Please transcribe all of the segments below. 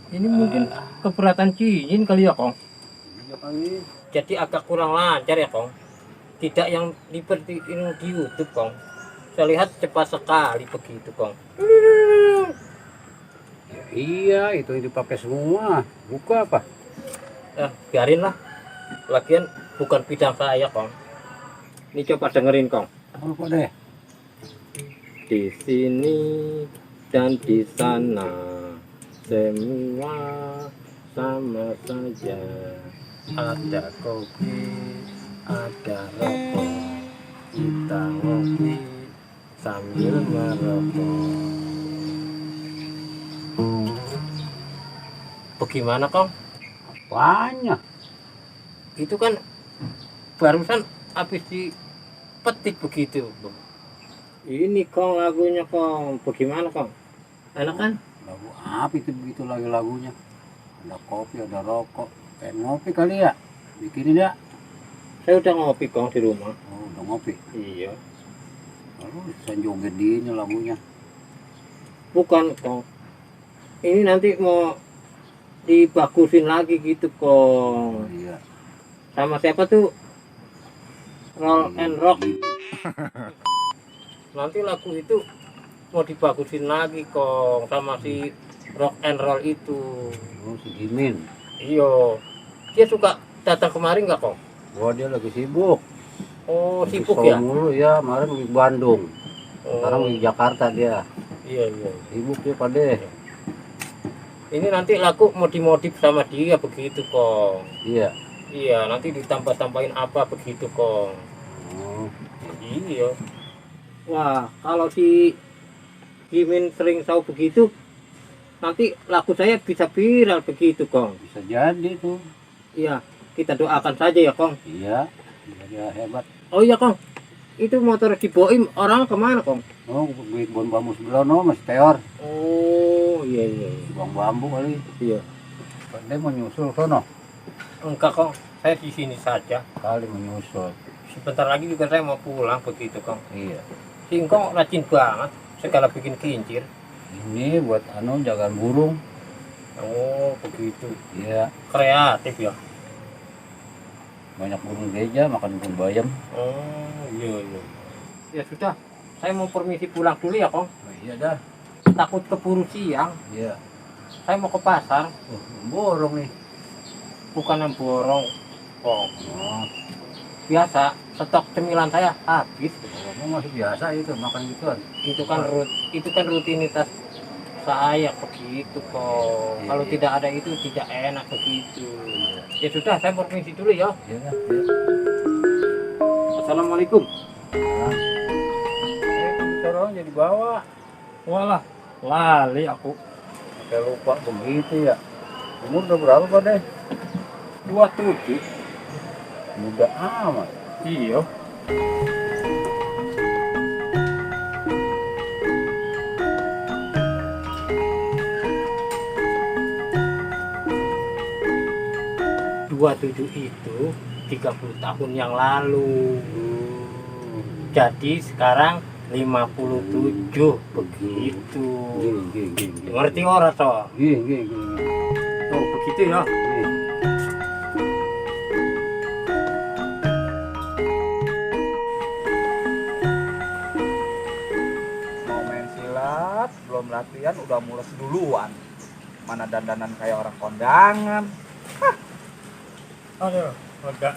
Ini mungkin keberatan cincin kali ya, Kong. Iya kali. Jadi agak kurang lancar ya, Kong. Tidak yang seperti ini di YouTube, Kong. Saya lihat cepat sekali begitu, Kong. Ya, iya, itu yang dipakai semua. Buka apa? Ya, biarin lah. Lagian bukan bidang saya, Kong. Ini coba dengerin, Kong. Apa deh? Di sini dan di sana semua sama saja. Ada kopi, ada rokok. Kita ngopi sambil merokok. Bagaimana, Kong? Banyak. Itu kan barusan habis dipetik begitu. Ini, Kong, lagunya, Kong. Bagaimana, Kong? Enak kan? Lagu apa itu begitu lagu-lagunya? Ada kopi, ada rokok. Kayak ngopi kali ya? Bikinin ya? Saya udah ngopi, Kong, di rumah. Oh, udah ngopi. Iya. Lalu bisa joget di ini lagunya. Bukan, Kong. Ini nanti mau dibagusin lagi gitu, Oh Kong. iya. Sama siapa tuh? Roll and Rock. Nanti lagu itu mau dibagusin lagi, Kong, sama si Rock and Roll itu. Oh, si Jimin. Iya. Dia suka datang kemari nggak, Kong? Wah, dia lagi sibuk. Oh, Lagi sibuk show ya? mulu ya, kemarin di Bandung. Sekarang Oh, di Jakarta dia. iya, iya. Sibuk dia Pade. Ini nanti lagu mau dimodif sama dia begitu, Kong. Iya. Iya, nanti ditambah-tambahin apa begitu, Kong. Oh, Iya. Wah, kalau si Jimin sering tahu begitu, nanti lagu saya bisa viral begitu, Kong. bisa jadi tuh. Iya, kita doakan saja ya, Kong. Iya, dia hebat. Oh iya, Kong. Itu motor di Boim orang kemana, Kong? Oh, beli bon bambu sebelah no, Mas Teor. Oh, iya, iya, iya. Buang bambu kali. Iya. Dia mau nyusul sono. Enggak, Kong. Saya di sini saja. Kali mau nyusul. Sebentar lagi juga saya mau pulang begitu, Kong. Iya. Si Engkong rajin banget, segala bikin kincir. Ini buat jagaan burung. Oh, begitu. Iya, Kreatif ya. banyak burung gereja makan burung bayam. Oh, iya, iya. Ya sudah, saya mau permisi pulang dulu ya, Kong. Oh, iya dah. Takut keburu siang. Iya. Saya mau ke pasar, Borong nih. bukan yang borong, Kong. Oh, Biasa, stok cemilan saya habis. ngomong masih biasa itu makan gituan. Itu kan rutinitas saya begitu, Kong. Iya, Kalau iya. tidak ada itu tidak enak begitu. Ya sudah, saya permisi dulu ya. Iya dah. Iya. Assalamualaikum. Corong jadi bawa. Walah, lali aku. Kayak lupa begitu ya. Umur udah berapa Pak deh? 27. Muda amat. Iya. Dua tujuh itu 30 tahun yang lalu. Jadi sekarang 57 begitu. Ngerti ora toh? Gini. Oh, begitu ya. Mau main silat, belum latihan udah mules duluan. Mana dandanan kayak orang kondangan. Aduh, enggak.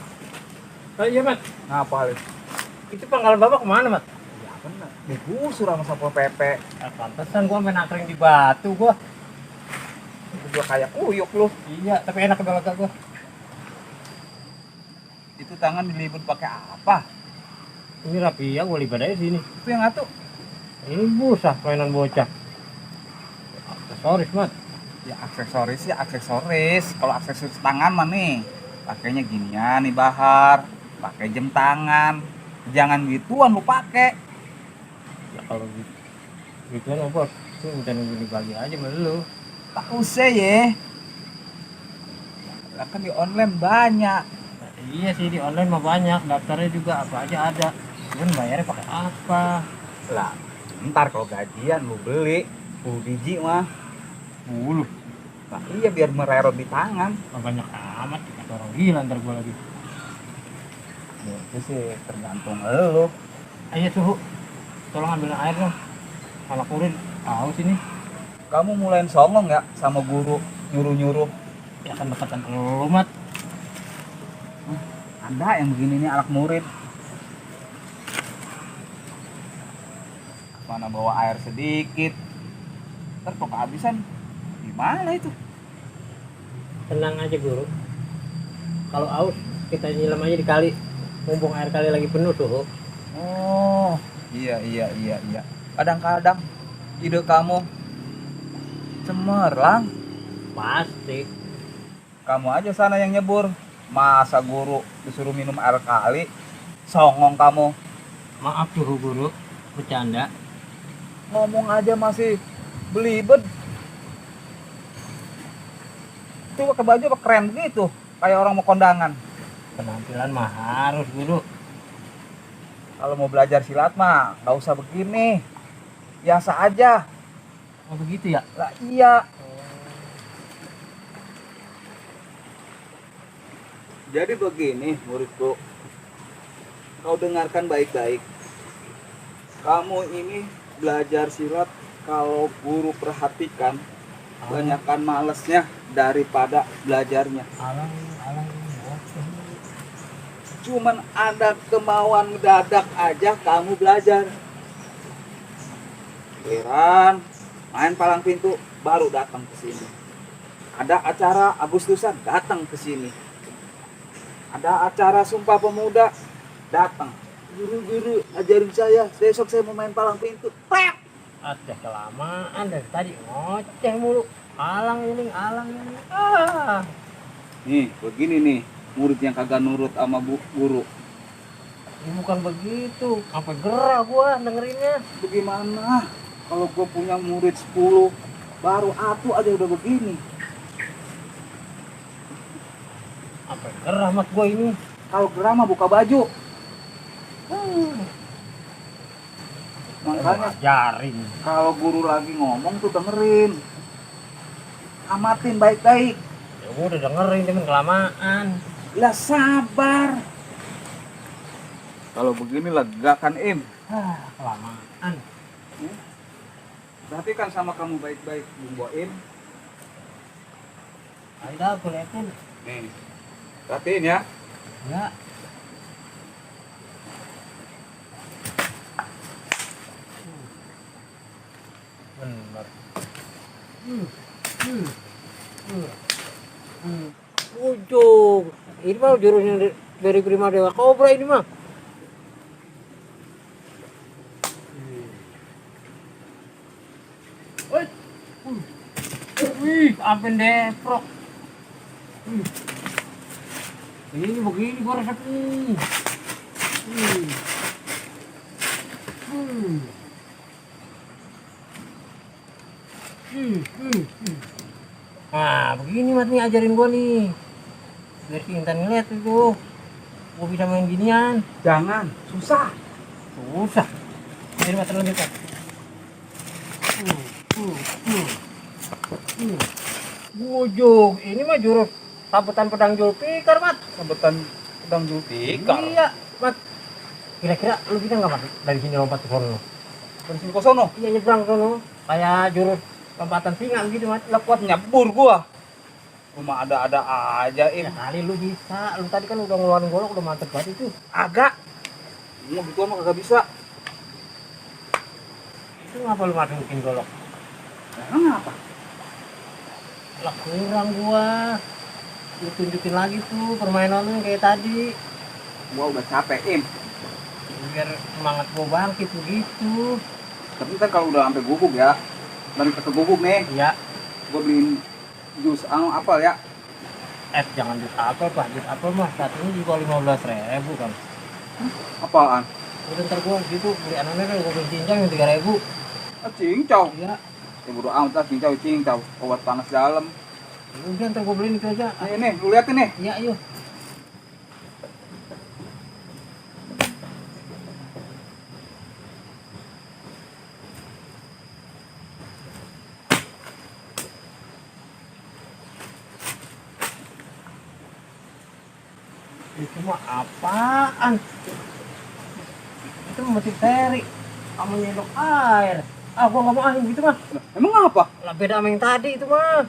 Oh iya, Mat. Ngapa Halis? Itu pangkalan Bapak kemana, Mat? Ya bener, digusur sama Satpol PP. Pantesan gua main angkring di Batu gua. Itu juga kayak kuyuk lu. Iya, tapi enak kagak gua. Itu tangan dilibet pakai apa? Ini rapi ya, gua libat aja sini. Itu yang ngatu. Ini busah mainan bocah. Aksesoris, Mat. Ya aksesoris. Kalau aksesoris tangan mah nih, pakainya ginian nih Bahar. Pakai jam tangan. Jangan gituan lu pakai. Ya kalau gitu. Gituan apa? Tuh minta nunggu dibagi aja sama lu. Tak usah ya. Lah kan di online banyak. Nah, iya sih di online mah banyak, daftarnya juga apa aja ada. Cuman bayarnya pakai apa? Lah, ntar kalau gajian lu beli. 10 biji mah 10. Nah, iya biar mererot di tangan. Banyak amat kata orang gila ntar gua lagi. Ya, itu sih tergantung lo. Ayo suhu, tolong ambil air dong. Anak murid tahu sini. Kamu mulai songong ya sama guru nyuruh-nyuruh. Ya kan dekatan lu mat. Ada yang begini nih anak murid. Mana bawa air sedikit. Ntar kok kehabisan. Gimana itu? Tenang aja guru. Kalau aus kita nyilam aja di kali. Mumpung air kali lagi penuh suhu. Oh, iya. Kadang-kadang ide kamu cemerlang. Pasti. Kamu aja sana yang nyebur. Masa guru disuruh minum air kali? Songong kamu. Maaf suhu guru, bercanda. Ngomong aja masih belibet. Itu pakai baju apa keren begitu? Kayak orang mau kondangan. Penampilan mah harus guru. Kalau mau belajar silat mah nggak usah begini. Biasa aja. Oh begitu ya? Lah iya. Jadi begini muridku, kau dengarkan baik-baik. Kamu ini belajar silat, kalau guru perhatikan, banyakkan malesnya daripada belajarnya. Alang. Cuman ada kemauan mendadak aja kamu belajar. Heran, main palang pintu baru datang ke sini. Ada acara Agustusan datang ke sini. Ada acara Sumpah Pemuda datang. Guru ajarin saya, besok saya mau main palang pintu. Prek! Ada kelamaan dari tadi ngoceh mulu. Alang ini. Ah. Nih, begini nih, murid yang kagak nurut sama guru. Ini bukan begitu. Sampai gerah gua dengerinnya. Bagaimana kalau gue punya murid 10, baru atu aja udah begini. Sampai gerah mat gua ini. Kalau gerah mah buka baju. Makanya Ajarin. kalau guru lagi ngomong tuh dengerin. Amatin baik-baik. Ya gua udah dengerin cuman kelamaan. Lah sabar. Kalau begini lega kan Im. Kelamaan. Perhatikan sama kamu baik-baik Bung Im. Ayo aku liatin. Nih. Perhatiin ya. Ya. Benar. Ujung. Ini mah jurusnya dari Prima Dewa Cobra ini mah. Wih, sampai deprok. Ini begini gua resep nih. Nah, begini mat nih ajarin gua nih. Biar si Intan ngeliat itu. Gua bisa main ginian. Jangan, susah. Susah. Jadi mat lanjut kan. Wujung, ini mah jurus sabetan pedang Julfikar, Mat. Sabetan pedang Julfikar. Iya, Mat. Kira-kira lu bisa nggak, Mat, dari sini lompat ke sono? Dari sini ke sono. Iya, nyebrang ke sono. Kayak jurus lompatan singa gitu, Mat. Lah kuat nyebur gua. Cuma ada-ada aja Ya Im. kali lu bisa. Lu tadi kan udah ngeluarin golok, udah mantep banget itu. Agak. Mau gitu mah kagak bisa. Itu ngapa lu masukin golok? Emang apa? Lah kurang gua. Lu tunjukin lagi tuh permainan lu yang kayak tadi. Gua udah capek Im. Biar semangat gua bangkit begitu. Tapi kan kalau udah sampai guguk ya, dari ke guguk nih, Iya. gua beliin jus apel ya. Jangan jus apel, Pak. Jus apel mah saat ini juga 15.000 kan. Apaan? Udah ntar gua gitu beli anaknya gua beli cincang yang 3.000. Cincau. Iya. Ya bodo amat lah cincau. Obat panas dalam. Udah ntar gua beliin itu aja. Nih, lu liatin nih. Iya, ayo. Itu mah apaan? Itu metik teri sama nyendok air. Ah, gua nggak mau ah gitu mah. Emang apa? Lah beda sama yang tadi itu mah.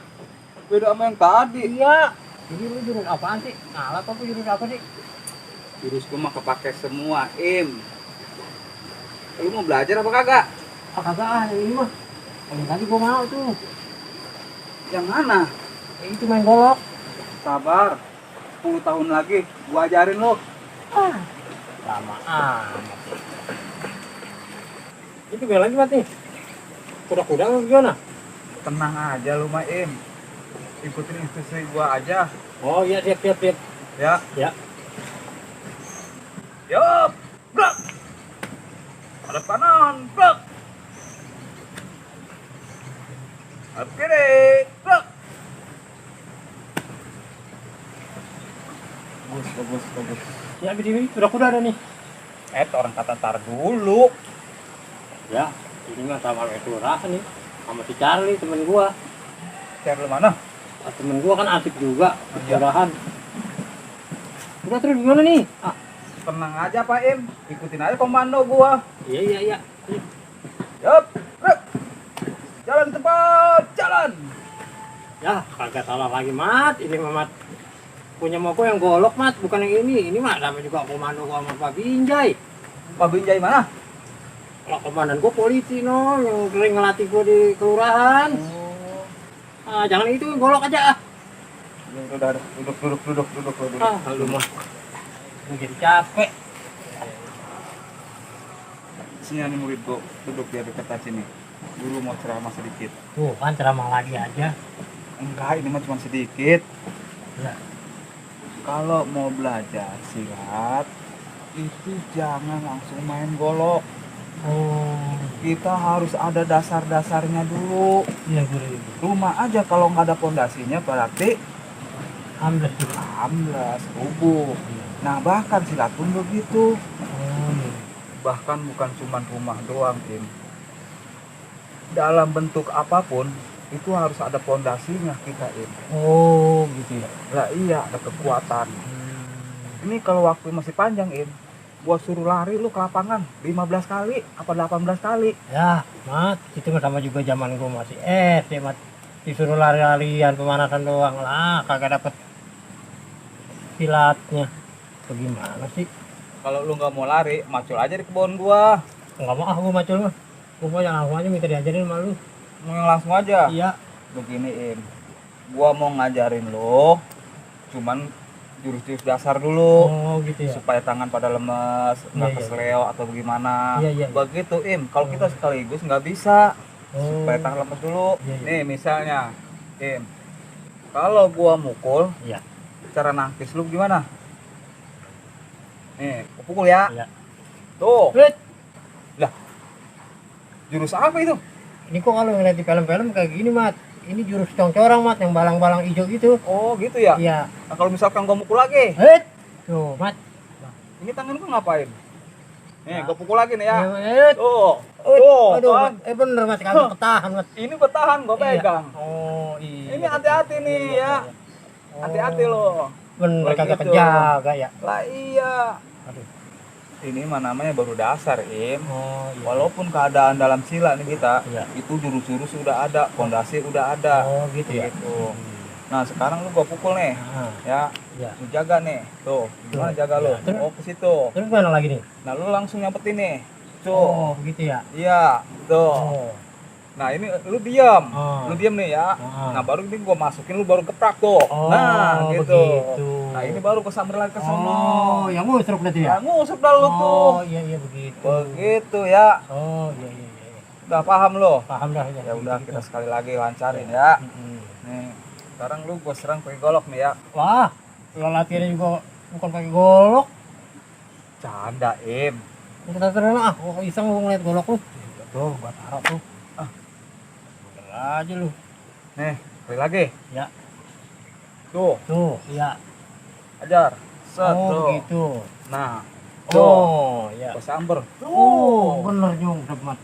Beda sama yang tadi. Iya. Ini lu jurus apaan sih? Ngalah apa jurus apa sih? Jurusku mah kepake semua, Im. Lu mau belajar apa kagak? Ah kagak ah ini mah. Yang tadi gua mau tuh. Yang mana? Itu main golok. Sabar. 10 tahun lagi gua ajarin lo. Ah. Lama amat. Itu gak lagi mati. Kuda-kuda atau gimana? Tenang aja lu mah, Im. Ikutin instruksi gua aja. Oh iya siap. Ya. Ya. Yup. Blok. Hadap kanan. Blok. Hadap kiri. Blok. Bagus. Ya begini kuda-kuda ada nih. Orang kata tar dulu. Ya, ini mah sama itu rasa nih. Sama si Charlie temen gua. Cari lu mana? Ah, temen gua kan asik juga. Iya. Udahan. Udah terus gimana nih? Ah, Tenang aja Pak Im. Ikutin aja komando gua. iya. Yup. Blok. Jalan tepat. Jalan. Ya, kagak salah lagi, Mat. Ini mah, Mat. Punya moko yang golok, Mat, bukan yang ini. Ini mah namanya juga komando gua sama Pak Binjai. Pak Binjai mana? Kalau komandan gua polisi, no, yang sering ngelatih gua di kelurahan. Ah, jangan itu, golok aja. Ah, Udah, duduk. lu mah. Gua jadi capek. Sini nih murid gua, duduk di dekat sini. Guru mau ceramah sedikit. Tuh, kan ceramah lagi aja. Enggak, ini mah cuma sedikit. Ya. Kalau mau belajar silat, itu jangan langsung main golok. Oh, Kita harus ada dasar-dasarnya dulu. iya guru. Rumah aja kalau nggak ada pondasinya berarti Alhamdulillah. amblas, rubuh. Nah bahkan silat pun begitu. Oh, iya. Bahkan bukan cuma rumah doang, Tim. Dalam bentuk apapun itu harus ada pondasinya kita, Im. Oh, gitu ya. Lah iya, ada kekuatan. Ini kalau waktu masih panjang, Im, gua suruh lari lu ke lapangan 15 kali apa 18 kali. Ya, Mat, itu mah sama juga zaman gua masih SD, Mat. Disuruh lari-larian pemanasan doang lah, kagak dapet silatnya. Bagaimana sih? Kalau lu nggak mau lari, macul aja di kebun gua. Enggak mau ah gua macul mah. Gua mau yang langsung aja minta diajarin sama lu. Mau yang langsung aja. Iya. Begini, Im. Gua mau ngajarin lo cuman jurus-jurus dasar dulu. Oh, gitu ya. Supaya tangan pada lemes, nggak Iya. kesleo atau bagaimana. Iya. Begitu, Im. Kalau kita sekaligus nggak bisa. Oh. Supaya tangan lemes dulu. Iya. Nih, misalnya, Im. Kalau gua mukul, Iya. cara nangkis lu gimana? Nih, gua pukul ya. Iya. Tuh, Wait, jurus apa itu? ini kok kalau ngeliat di film-film kayak gini, Mat. Ini jurus congcorang, Mat, yang balang-balang hijau gitu. Oh, gitu ya. Iya. Nah, kalau misalkan gua mukul lagi, Wait. Tuh, Mat. ini tangan gua ngapain? Nih, Nah. gua pukul lagi nih ya. Wait. Tuh, Aduh, kan? Mat. Bener, Mas, kagak ketahan, Mat. Ini bertahan, gua Iya. pegang. Oh, iya. Ini hati-hati nih ya. Oh. Hati-hati lo. Bener, kagak Begitu. kejaga ya. Lah iya. Aduh. Ini mah namanya baru dasar, Im. Oh, iya. Walaupun keadaan dalam sila nih kita, Iya. itu jurus-jurus udah ada, fondasi udah ada. Oh, gitu ya. Gitu. Nah, sekarang lu gua pukul nih. Nah, Ya, iya. lu jaga nih. Tuh, gimana Tuh. jaga lu? Ya, terus? Oh, ke situ. Terus mana lagi nih? Nah, lu langsung nyampetin nih. Tuh. Oh, begitu ya. Iya, tuh. Oh. Nah, ini lu diam. Oh. Lu diam nih ya. Oh. Nah, baru ini gua masukin, lu baru keprak tuh. Oh, Nah, gitu. begitu. Nah, ini baru kesamber lagi ke sono. Oh, yang musruk berarti Nah, ya? ngusuk dah lu tuh. Oh, iya begitu. Begitu ya. Oh, iya. Udah paham lo? Paham dah Ya udah, Begitu. kita sekali lagi lancarin ya. Mm-mm. Nih, sekarang lu gua serang pakai golok nih ya. Wah, lo latihannya juga bukan pakai golok. Canda, Im. Kita keren ah, kok iseng lu ngeliat golok lu. Tuh, gua taruh tuh. Ah. Bener aja lu. Nih, sekali lagi. Ya. Tuh, Tuh, iya. ajar. Set, Oh, tuh. begitu. Nah, tuh. Oh, ya. Gua samber. Oh, bener juga, Mat.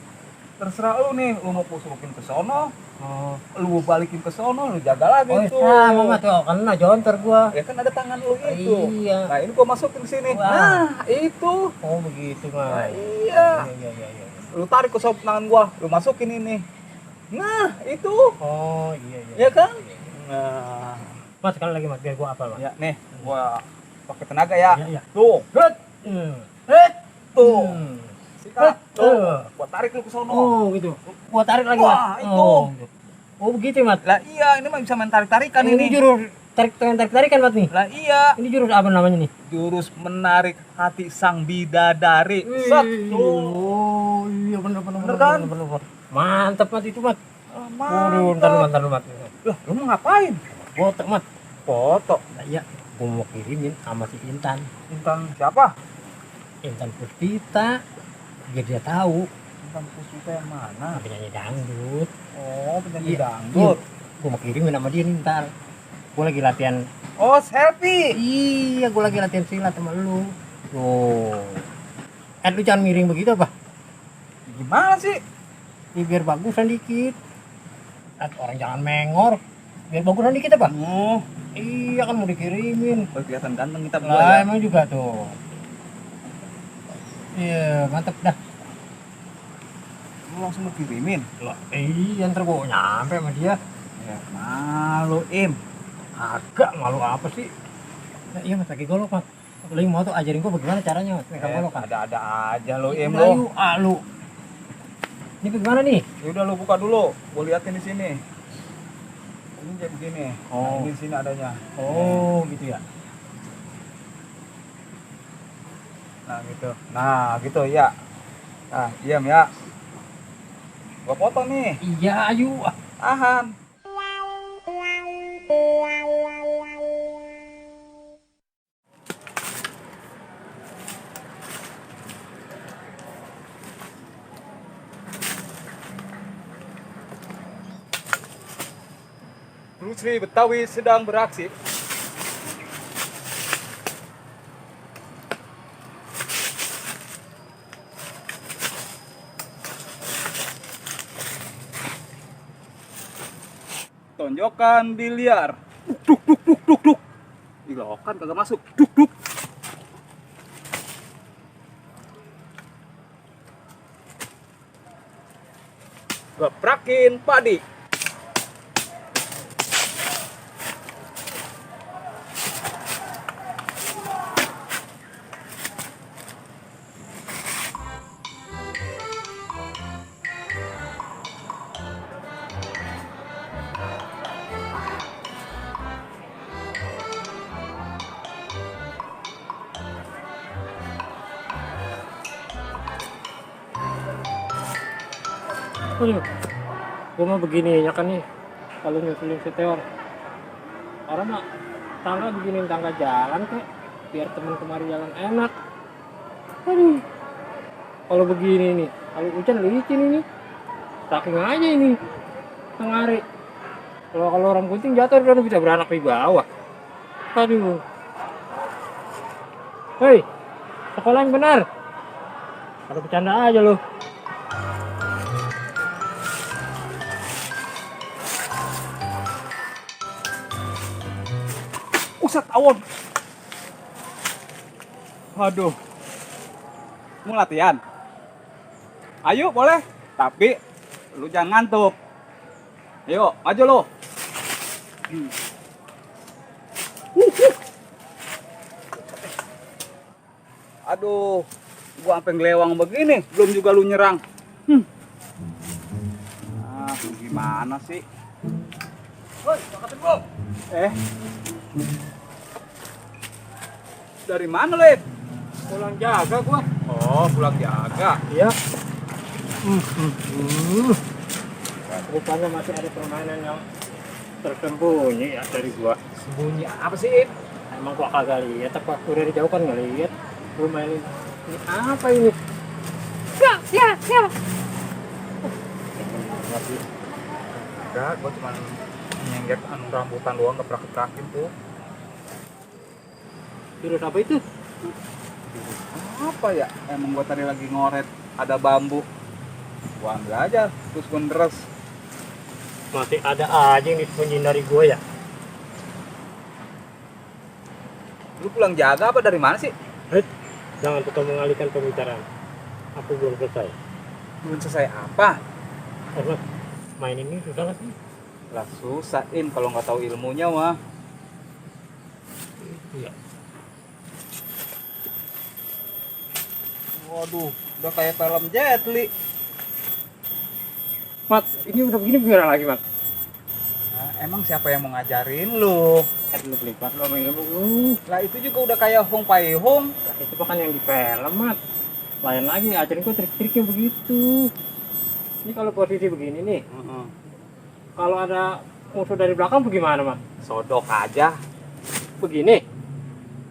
terserah lu nih, lu mau pusukin ke sono, Oh. lu balikin ke sono, lu jaga lagi Oh, tuh. sama mah tuh kena jontor gua. Ya kan ada tangan lu itu. Iya. Nah, ini gua masukin ke sini. Wah. Nah, itu. Oh, begitu Nah, mah. iya. Iya. Lu tarik ke sop tangan gua, lu masukin ini. Nah, itu. Oh, iya. Ya kan? Nah, Mas, sekali lagi Mas, biar gua apa, Mas? ya nih, gua pakai tenaga ya. Iya. Tuh, Hut. Hmm. tuh. Hmm. Sikat. Tuh. Eh. Gua tarik lu ke sono. Oh, gitu. Gua tarik lagi, Wah, Mas. itu. Oh, gitu. Oh, begitu, Mas. Lah iya, ini mah bisa main tarik-tarikan Ini ini. jurus tarikan, Mas nih. Lah iya, Ini jurus apa namanya nih? jurus menarik hati sang bidadari. Set. Tuh. Oh, iya benar. Bener kan? Bener. Mantap, Mas, itu, Mas. Ah, Waduh, mantap. ntar lu, Mas. Lah, lu mau ngapain? Foto, Mas. Foto. Nah, iya, gua mau kirimin sama si Intan. Tentang siapa? Intan Puspita. Biar dia tahu. Tentang Puspita yang mana? Penyanyi dangdut. Oh, penyanyi Iya. dangdut. Gua mau kirimin sama dia nih ntar. Gua lagi latihan. Oh, selfie. Iya, gua lagi latihan silat sama lu. Tuh. Lu jangan miring begitu apa? Gimana sih? Ya, biar bagusan dikit. Orang jangan mengor. Biar bagusan dikit apa? Oh, Iya kan mau dikirimin. kelihatan ganteng kita berdua Lah ya. emang juga tuh. Iya, mantep dah. Lu langsung mau kirimin. Lah, iya ntar gua nyampe sama dia. Ya, malu, Im. Agak malu apa sih? Nah, iya Mas, lagi golok Mas. Lu mau tuh ajarin gua bagaimana caranya Mas megang golok kan? Ada-ada aja lo, Im Udah, lo. yuk, lu. Ini bagaimana nih? Ya udah lu buka dulu. Gua liatin di sini. Ini kayak begini. Oh. Nah, ini di sini adanya. Oh, gitu ya. Nah, gitu. Nah, gitu ya. Nah, diam ya. Gua foto nih. Iya, ayo. Tahan. Bruce Lee Betawi sedang beraksi. Tonjokan biliar. Duk. Ilokan kagak masuk. Duk. Geprakin padi. Aduh. Gua mau begini ya kan nih. Kalau nyusulin seteor. Orang mah tangga beginiin tangga jalan kek. Biar temen kemari jalan enak. Aduh. Kalau begini nih, kalau hujan licin ini. Saking aja ini. Tengari. Kalau orang gunting jatuh dia bisa beranak di bawah. Aduh. Hei, sekolah yang benar. Ada bercanda aja lo. Usat tawon. Waduh. Mau latihan? Ayo boleh, tapi lu jangan ngantuk. Ayo, maju lu. Aduh, gua sampai ngelewang begini, belum juga lu nyerang. Ah, gimana sih? Woi, angkatin gua. Dari mana, Lid? Pulang jaga gua. Oh, pulang jaga. Iya. Rupanya masih ada permainan yang tersembunyi ya dari gua. Sembunyi apa sih? Emang gua kagak lihat apa? Udah dari jauh kan ngeliat. Gua mainin ini apa ini? Ya. Enggak, gua cuma nyenggak anu rambutan doang, keprak-keprakin tuh. Jurus apa itu? Apa ya? Emang gua tadi lagi ngoret, ada bambu. Gua Gua ambil aja, terus gua deres. Masih ada aja yang disembunyiin dari gue ya. Lu pulang jaga apa dari mana sih? Jangan tetap mengalihkan pembicaraan. Aku belum selesai. Belum selesai apa? Karena main ini susah nggak sih? Lah susah Im kalau nggak tahu ilmunya mah. Iya. Waduh, udah kayak film Jet Li. Mat, ini udah begini gimana lagi, Mat? Nah, emang siapa yang mau ngajarin lu? Lu pelipat lo main lu. Lah itu juga udah kayak Hong Pai Hong. Itu bukan yang di film, Mat. Lain lagi, ajarin gua trik-triknya begitu. Ini kalau posisi begini nih, kalau ada musuh dari belakang bagaimana, Mat? Sodok aja. Begini.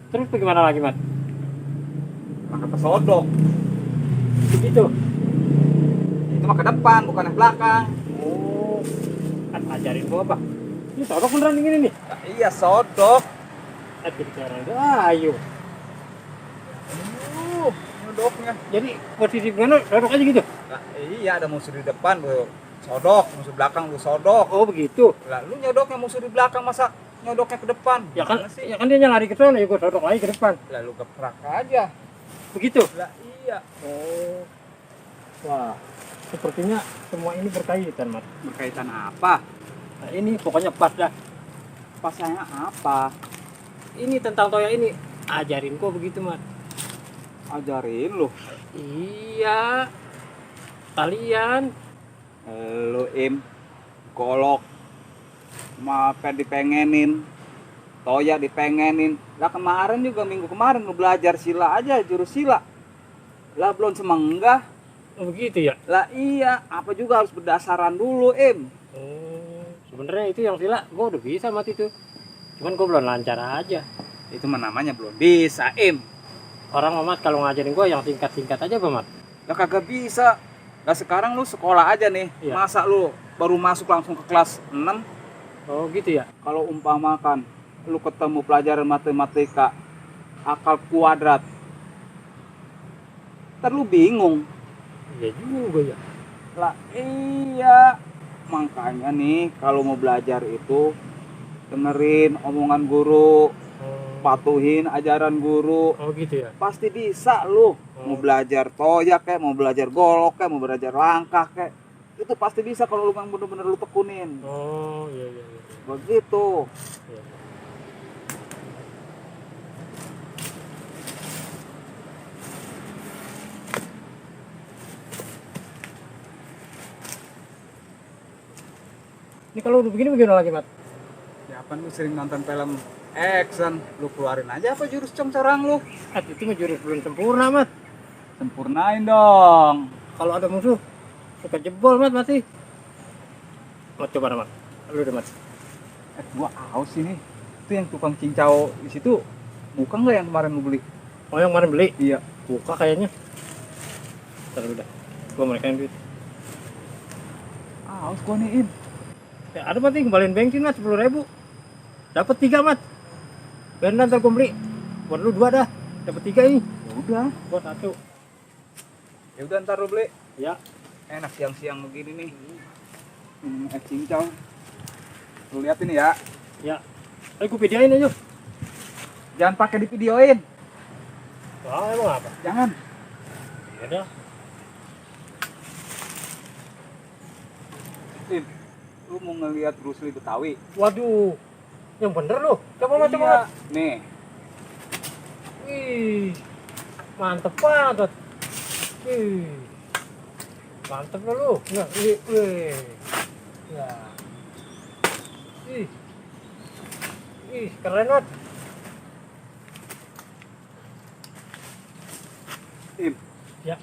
Terus bagaimana lagi, Mat? Pakai pesodok. Begitu. Itu mah ke depan, bukan ke belakang. Oh, kan ajarin gua apa? Ini sodok beneran gini nih. Nah, iya sodok. Jadi sekarang itu, ayo. Sodoknya. Jadi posisi gimana? Sodok aja gitu. Nah, iya ada musuh di depan lu sodok, musuh belakang lu sodok. Oh begitu. Lah lu nyodoknya musuh di belakang masa nyodoknya ke depan? Ya kan, Gimana sih? ya kan dia lari ke sana, ya gua sodok lagi ke depan. Lah lu geprak aja. Begitu. Lah iya. Oh. Wah, sepertinya semua ini berkaitan, Mat. Berkaitan apa? Nah, ini pokoknya pas dah. Pasnya apa? Ini tentang toya ini. Ajarin kok begitu, Mat. Ajarin lu. Iya. Kalian. Lu Im golok mape dipengenin, toya dipengenin. Lah kemarin juga minggu kemarin lu belajar sila aja, jurus sila. Lah belum semenggah. Oh, begitu ya? Lah iya, apa juga harus berdasarkan dulu Im. Sebenarnya itu yang sila gua udah bisa, Mat, itu. Cuman gua belum lancar aja. Itu mah namanya belum bisa Im. Orang Mat kalau ngajarin gua yang singkat-singkat aja, Pak, Mat. Lah kagak bisa. Lah sekarang lu sekolah aja nih. Iya. Masa lu baru masuk langsung ke kelas 6? Oh, gitu ya? Kalau umpamakan lu ketemu pelajaran matematika akal kuadrat, ntar lu bingung. Iya juga ya. Lah iya, makanya nih kalau mau belajar itu dengerin omongan guru, patuhin ajaran guru, Oh, gitu ya? pasti bisa lu. Mau belajar toya kayak, mau belajar golok kayak, mau belajar langkah kayak, itu pasti bisa kalau lu memang bener-bener lu tekunin. Oh, iya, iya, iya. Begitu. Iya. Ini kalau udah begini bagaimana lagi, Mat? Ya apa lu sering nonton film action, lu keluarin aja apa jurus congcorang lu? Itu mah jurus belum sempurna, Mat. Sempurnain dong. Kalau ada musuh, suka jebol, Mat, mati. Mat, coba, Mat. Lu deh, Mat. Gua haus ini. Itu yang tukang cincau di situ bukan nggak yang kemarin lu beli? Oh, yang kemarin beli? Iya. Buka kayaknya. Ntar udah. Gua mau naikin duit. Haus gua nih Im. Ya, ada, Mat, nih, kembaliin bensin, Mat, 10.000. Dapat 3, Mat. Biar ntar gua beli. Buat lu 2 dah. Dapat 3 ini. Ya udah. Buat 1. Ya udah ntar lu beli. Ya. Enak siang-siang begini nih. Es cincau. Lu lihat ini ya. Ya. Ayo gua videoin aja. Jangan pakai di videoin. Wah, emang apa? Jangan. Ya dah. Im, lu mau ngelihat Bruce Lee Betawi? Waduh. Yang bener lu. Coba, Mat, coba. Iya. Nih. Wih. Mantep banget. Wih. Mantep lah lu. Nah, wih. Ya. Ih. Ih, keren banget. Im. Ya.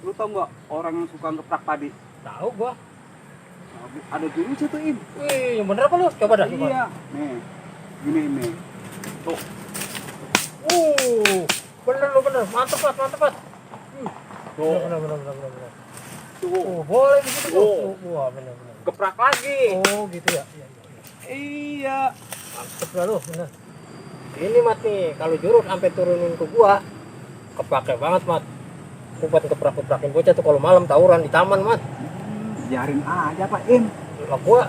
Lu tau nggak orang yang suka ngeprak padi? Tahu gua. Ada jurusnya tuh Im. Wih, yang bener apa lu? Coba dah, coba. Iya. Nih. Gini nih. Tuh. Bener lu, bener. Mantep, Mas, mantep, Mas. Tuh. Bener. Tuh. Boleh begitu, Tuh. Wah, bener. Geprak lagi. Oh, gitu ya. Iya. Iya. Mantep lah lu, bener. Ini, Mat, nih, kalau jurus sampai turunin ke gua, kepake banget, Mat. Gua buat keprak-keprakin bocah tuh kalau malam tawuran di taman, Mat. Biarin aja Pak Im. Lah gua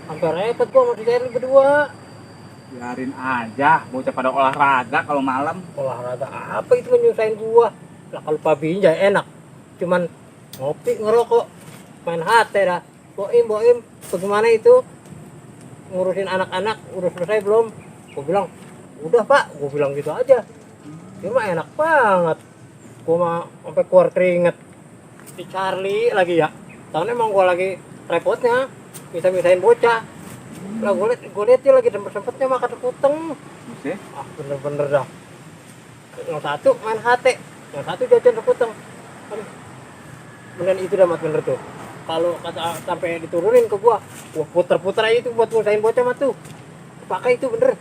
sampai repot gua mau dicari berdua. Biarin aja, bocah pada olahraga kalau malam. Olahraga apa itu menyusahin gua? Lah kalau pabinya enak. Cuman ngopi, ngerokok, main HP dah. Boim, bagaimana itu? Ngurusin anak-anak, udah selesai belum? Gua bilang, udah Pak, gua bilang gitu aja. Dia mah enak banget. Gua mah sampai keluar keringet. Si Charlie lagi ya. Tahun emang gua lagi repotnya, bisa-misain bocah. Lah gua liat dia lagi sempet-sempetnya makan sekuteng. Oke. Ah bener-bener dah. Yang satu main HT, yang satu jajan sekuteng. Aduh. Bener itu dah mat bener tuh. Kalau kata sampai diturunin ke gua puter-puter aja itu buat ngusain bocah mah tuh. Pakai itu bener.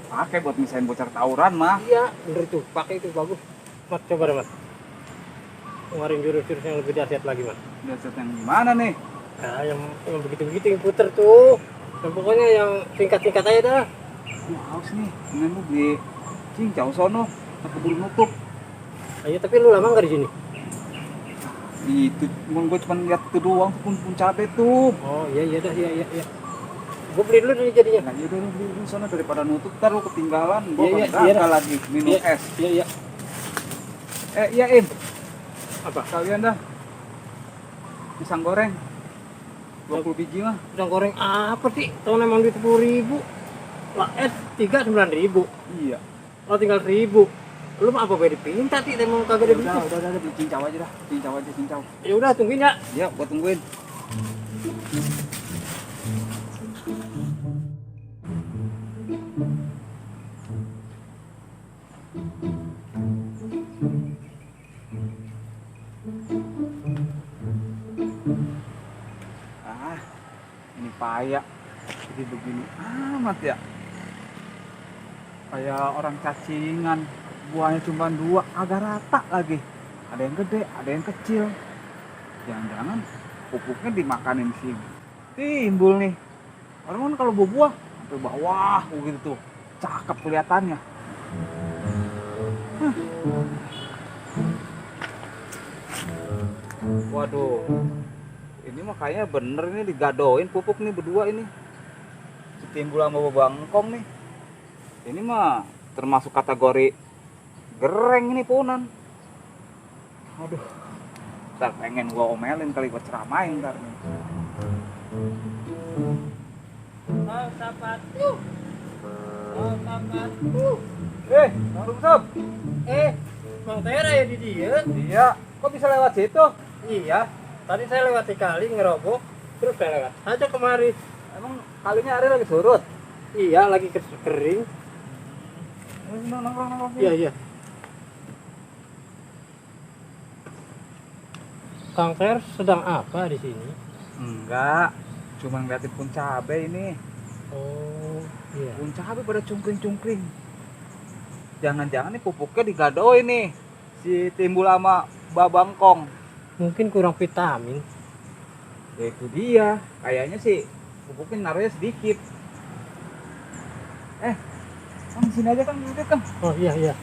Pakai buat misahin bocah tawuran mah. Iya, bener tuh. Pakai itu bagus. Mat coba deh, Mat. Ngeluarin jurus-jurus yang lebih dahsyat lagi, Mat. Dasar yang gimana nih? Nah, yang begitu-begitu yang puter tuh. Dan pokoknya yang singkat-singkat aja dah. Haus nih, dengan lu beli cincau sono, keburu nutup. Ayo, tapi lu lama nggak di sini? Itu, gue cuma lihat itu doang, pun cabe tuh. Oh, iya dah, iya. Gue beli dulu nih jadinya. Nah, iya dong, beli sana daripada nutup, ntar lu ketinggalan. Gue Iya, kagak lagi minum Iya, es. Iya. Iya Im, Apa? kalian dah pisang goreng 20 biji mah. Pisang goreng apa sih? Tahun emang di 10.000. Lah, 39.000. Iya. Oh, tinggal 1.000. Lu mah apa beda pinta sih, emang kagak ada duit. Udah, beli cincau aja dah. Cincau. Ya udah, tungguin ya. Iya, gua tungguin. Ah, ini payah. Jadi begini amat ya. Kayak orang cacingan. Buahnya cuma 2, agak rata lagi. Ada yang gede, ada yang kecil. Jangan-jangan pupuknya dimakanin sih. Timbul nih. Orang kan kalau buah sampai bawah begitu tuh. Cakep kelihatannya. Waduh. Ini mah kayaknya bener nih digadoin pupuk nih berdua ini. Timbul sama bangkong nih. Ini mah termasuk kategori gereng ini punan. Aduh. Ntar pengen gua omelin kali, gua ceramain ntar nih. Oh, sapatu. Bang Rumsop. Mang Tera ya di dia? Iya, kok bisa lewat situ? Iya. Tadi saya lewat kali ngerobok, terus saya lewat aja kemari. Emang kalinya hari lagi surut? Iya, lagi kering. Nongkrong. Iya. Kang Ter sedang apa di sini? Enggak, cuma ngeliatin pun cabe ini. Oh, iya. Pun cabe pada cungkring. Jangan-jangan nih pupuknya digadoin nih. Si Timbul sama Babangkong. Mungkin kurang vitamin. Ya itu dia. Kayaknya sih pupuknya naruhnya sedikit. Kang sini aja Kang, duduk Kang. Oh iya.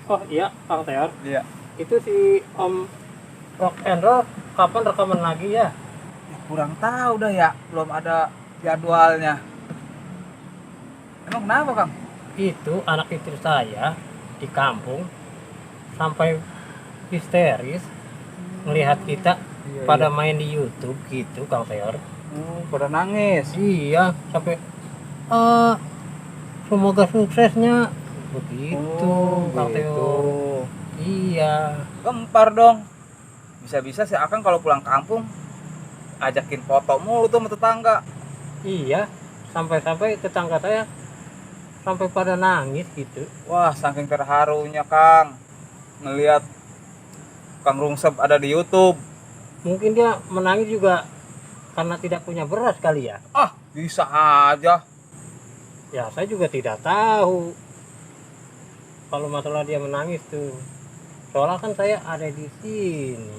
Oh iya, Kang Ter. Iya. Itu si Om Rock and Roll kapan rekaman lagi ya? Kurang tahu dah ya, belum ada jadwalnya. Emang kenapa Kang? Itu anak istri saya di kampung sampai histeris melihat kita pada main di YouTube gitu, Kang Ter. Pada nangis. Iya, sampai semoga suksesnya begitu, Kang Teo. Iya. Gempar dong. Bisa-bisa si Akang kalau pulang kampung ajakin foto mulu tuh sama tetangga. Iya, sampai-sampai tetangga saya sampai pada nangis gitu. Wah, saking terharunya Kang ngelihat Kang Rungsep ada di YouTube. Mungkin dia menangis juga karena tidak punya beras kali ya. Ah, bisa aja. Ya, saya juga tidak tahu kalau masalah dia menangis tuh. Soalnya kan saya ada di sini.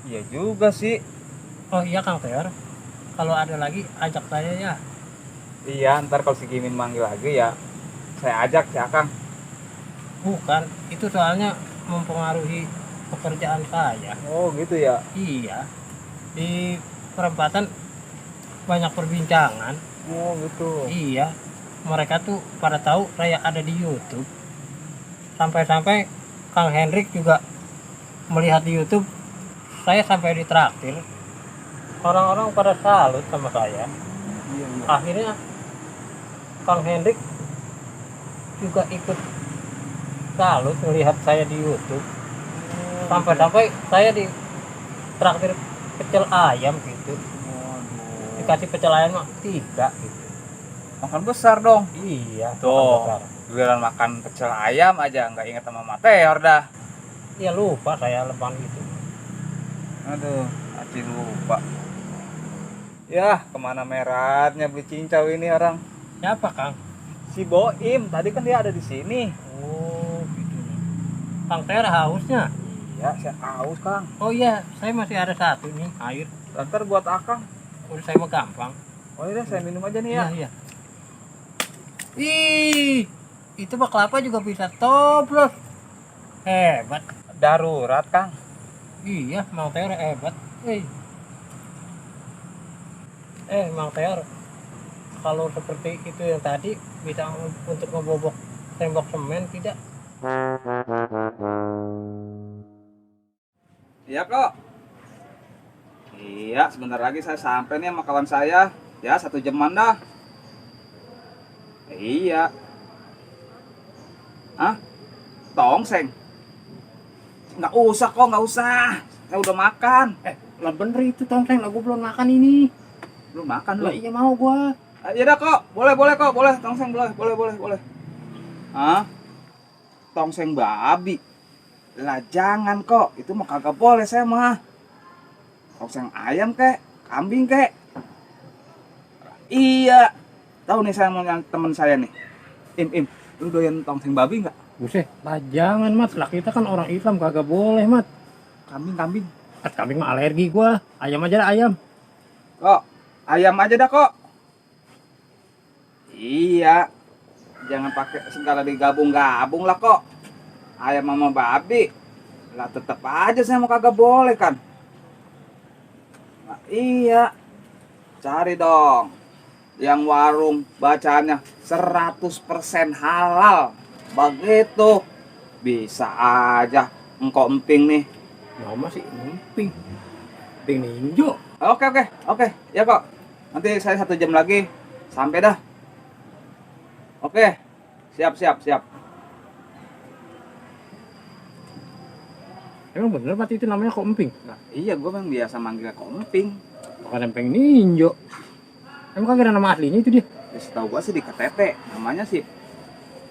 Iya juga sih. Oh iya Kang Ter, kalau ada lagi ajak saya ya. Iya, ntar kalau si Gimin manggil lagi ya saya ajak si Akang. Bukan, itu soalnya mempengaruhi pekerjaan saya. Oh gitu ya. Iya, di perempatan banyak perbincangan. Oh gitu. Iya, mereka tuh pada tahu saya ada di YouTube. Sampai-sampai Kang Hendrik juga melihat di YouTube saya sampai ditraktir. Orang-orang pada salut sama saya. Iya, iya. Akhirnya Kang Hendrik juga ikut salut melihat saya di YouTube. Sampai-sampai saya ditraktir pecel ayam gitu. Waduh. Dikasih pecel ayam mah 3 gitu. Makan besar dong. Iya, Tuh. makan besar. Giliran makan pecel ayam aja nggak inget sama Mateor dah. Ya lupa saya lepas gitu. Aduh, Aci lupa. Ya, kemana meratnya beli cincau ini orang? Siapa Kang? Si Boim, tadi kan dia ada di sini. Oh gitu. Kang Ter hausnya. Ya, saya haus Kang. Oh iya, saya masih ada satu nih air. Ntar buat Akang. Udah saya mau gampang. Oh iya, saya minum aja nih ya. Iya. Ih, itu bak kelapa juga bisa toplos. Hebat. Darurat Kang. Iya, Mang Teor hebat. Mang Teor, kalau seperti itu yang tadi bisa untuk ngebobok tembok semen tidak? Iya kok. Iya, sebentar lagi saya sampai nih sama kawan saya. Ya, 1 jaman dah. Iya. Hah? Tongseng? Nggak usah kok, nggak usah. Saya udah makan. Lah bener itu tongseng, lah gua belum makan ini. Belum makan lu? Lah iya mau gua. Ya udah kok, boleh kok, boleh. Tongseng boleh. Hah? Tongseng babi? Lah jangan kok, itu mah kagak boleh saya mah. Tongseng ayam kek, kambing kek. Iya. Tahu nih saya mau yang temen saya nih. Im, lu doyan tongseng babi nggak? Buset, lah jangan Mat, lah kita kan orang Islam kagak boleh Mat. Kambing. Kambing mah alergi gua, ayam aja dah ayam. Kok, ayam aja dah kok. Iya. Jangan pakai segala digabung-gabung lah kok. Ayam sama babi. Lah tetap aja saya mau kagak boleh kan. Nah, iya. Cari dong. Yang warung bacaannya 100% halal. Begitu. Bisa aja engkau emping nih. Nama sih emping. Emping ninjo. Oke. Ya kok. Nanti saya 1 jam lagi sampai dah. Oke. Siap. Emang bener Mat itu namanya kok emping? Nah, iya gue memang biasa manggil kok emping. Bukan emping ninjo. Emang kagak ada nama aslinya itu dia? Ya, setahu gue sih di KTP namanya sih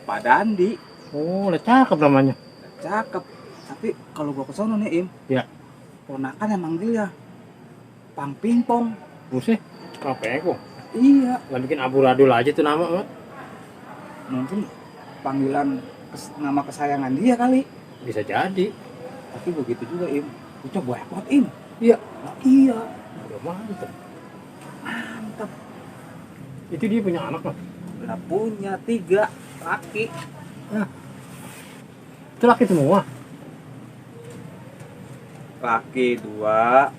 Pak Dandi. Oh, lah cakep namanya. Cakep. Tapi kalau gue kesono nih Im. Ya. Ponakan yang manggil ya Pang Pingpong. Buset, kok? Iya. Lah bikin amburadul aja tuh nama Mat. Mungkin panggilan nama kesayangan dia kali. Bisa jadi. Tapi begitu juga Im. Lu coba buat Im. Iya. Nah, iya. Udah mantep. Mantap. Itu dia punya anak Mat. Lah punya 3 laki. Itu laki semua. Laki 2.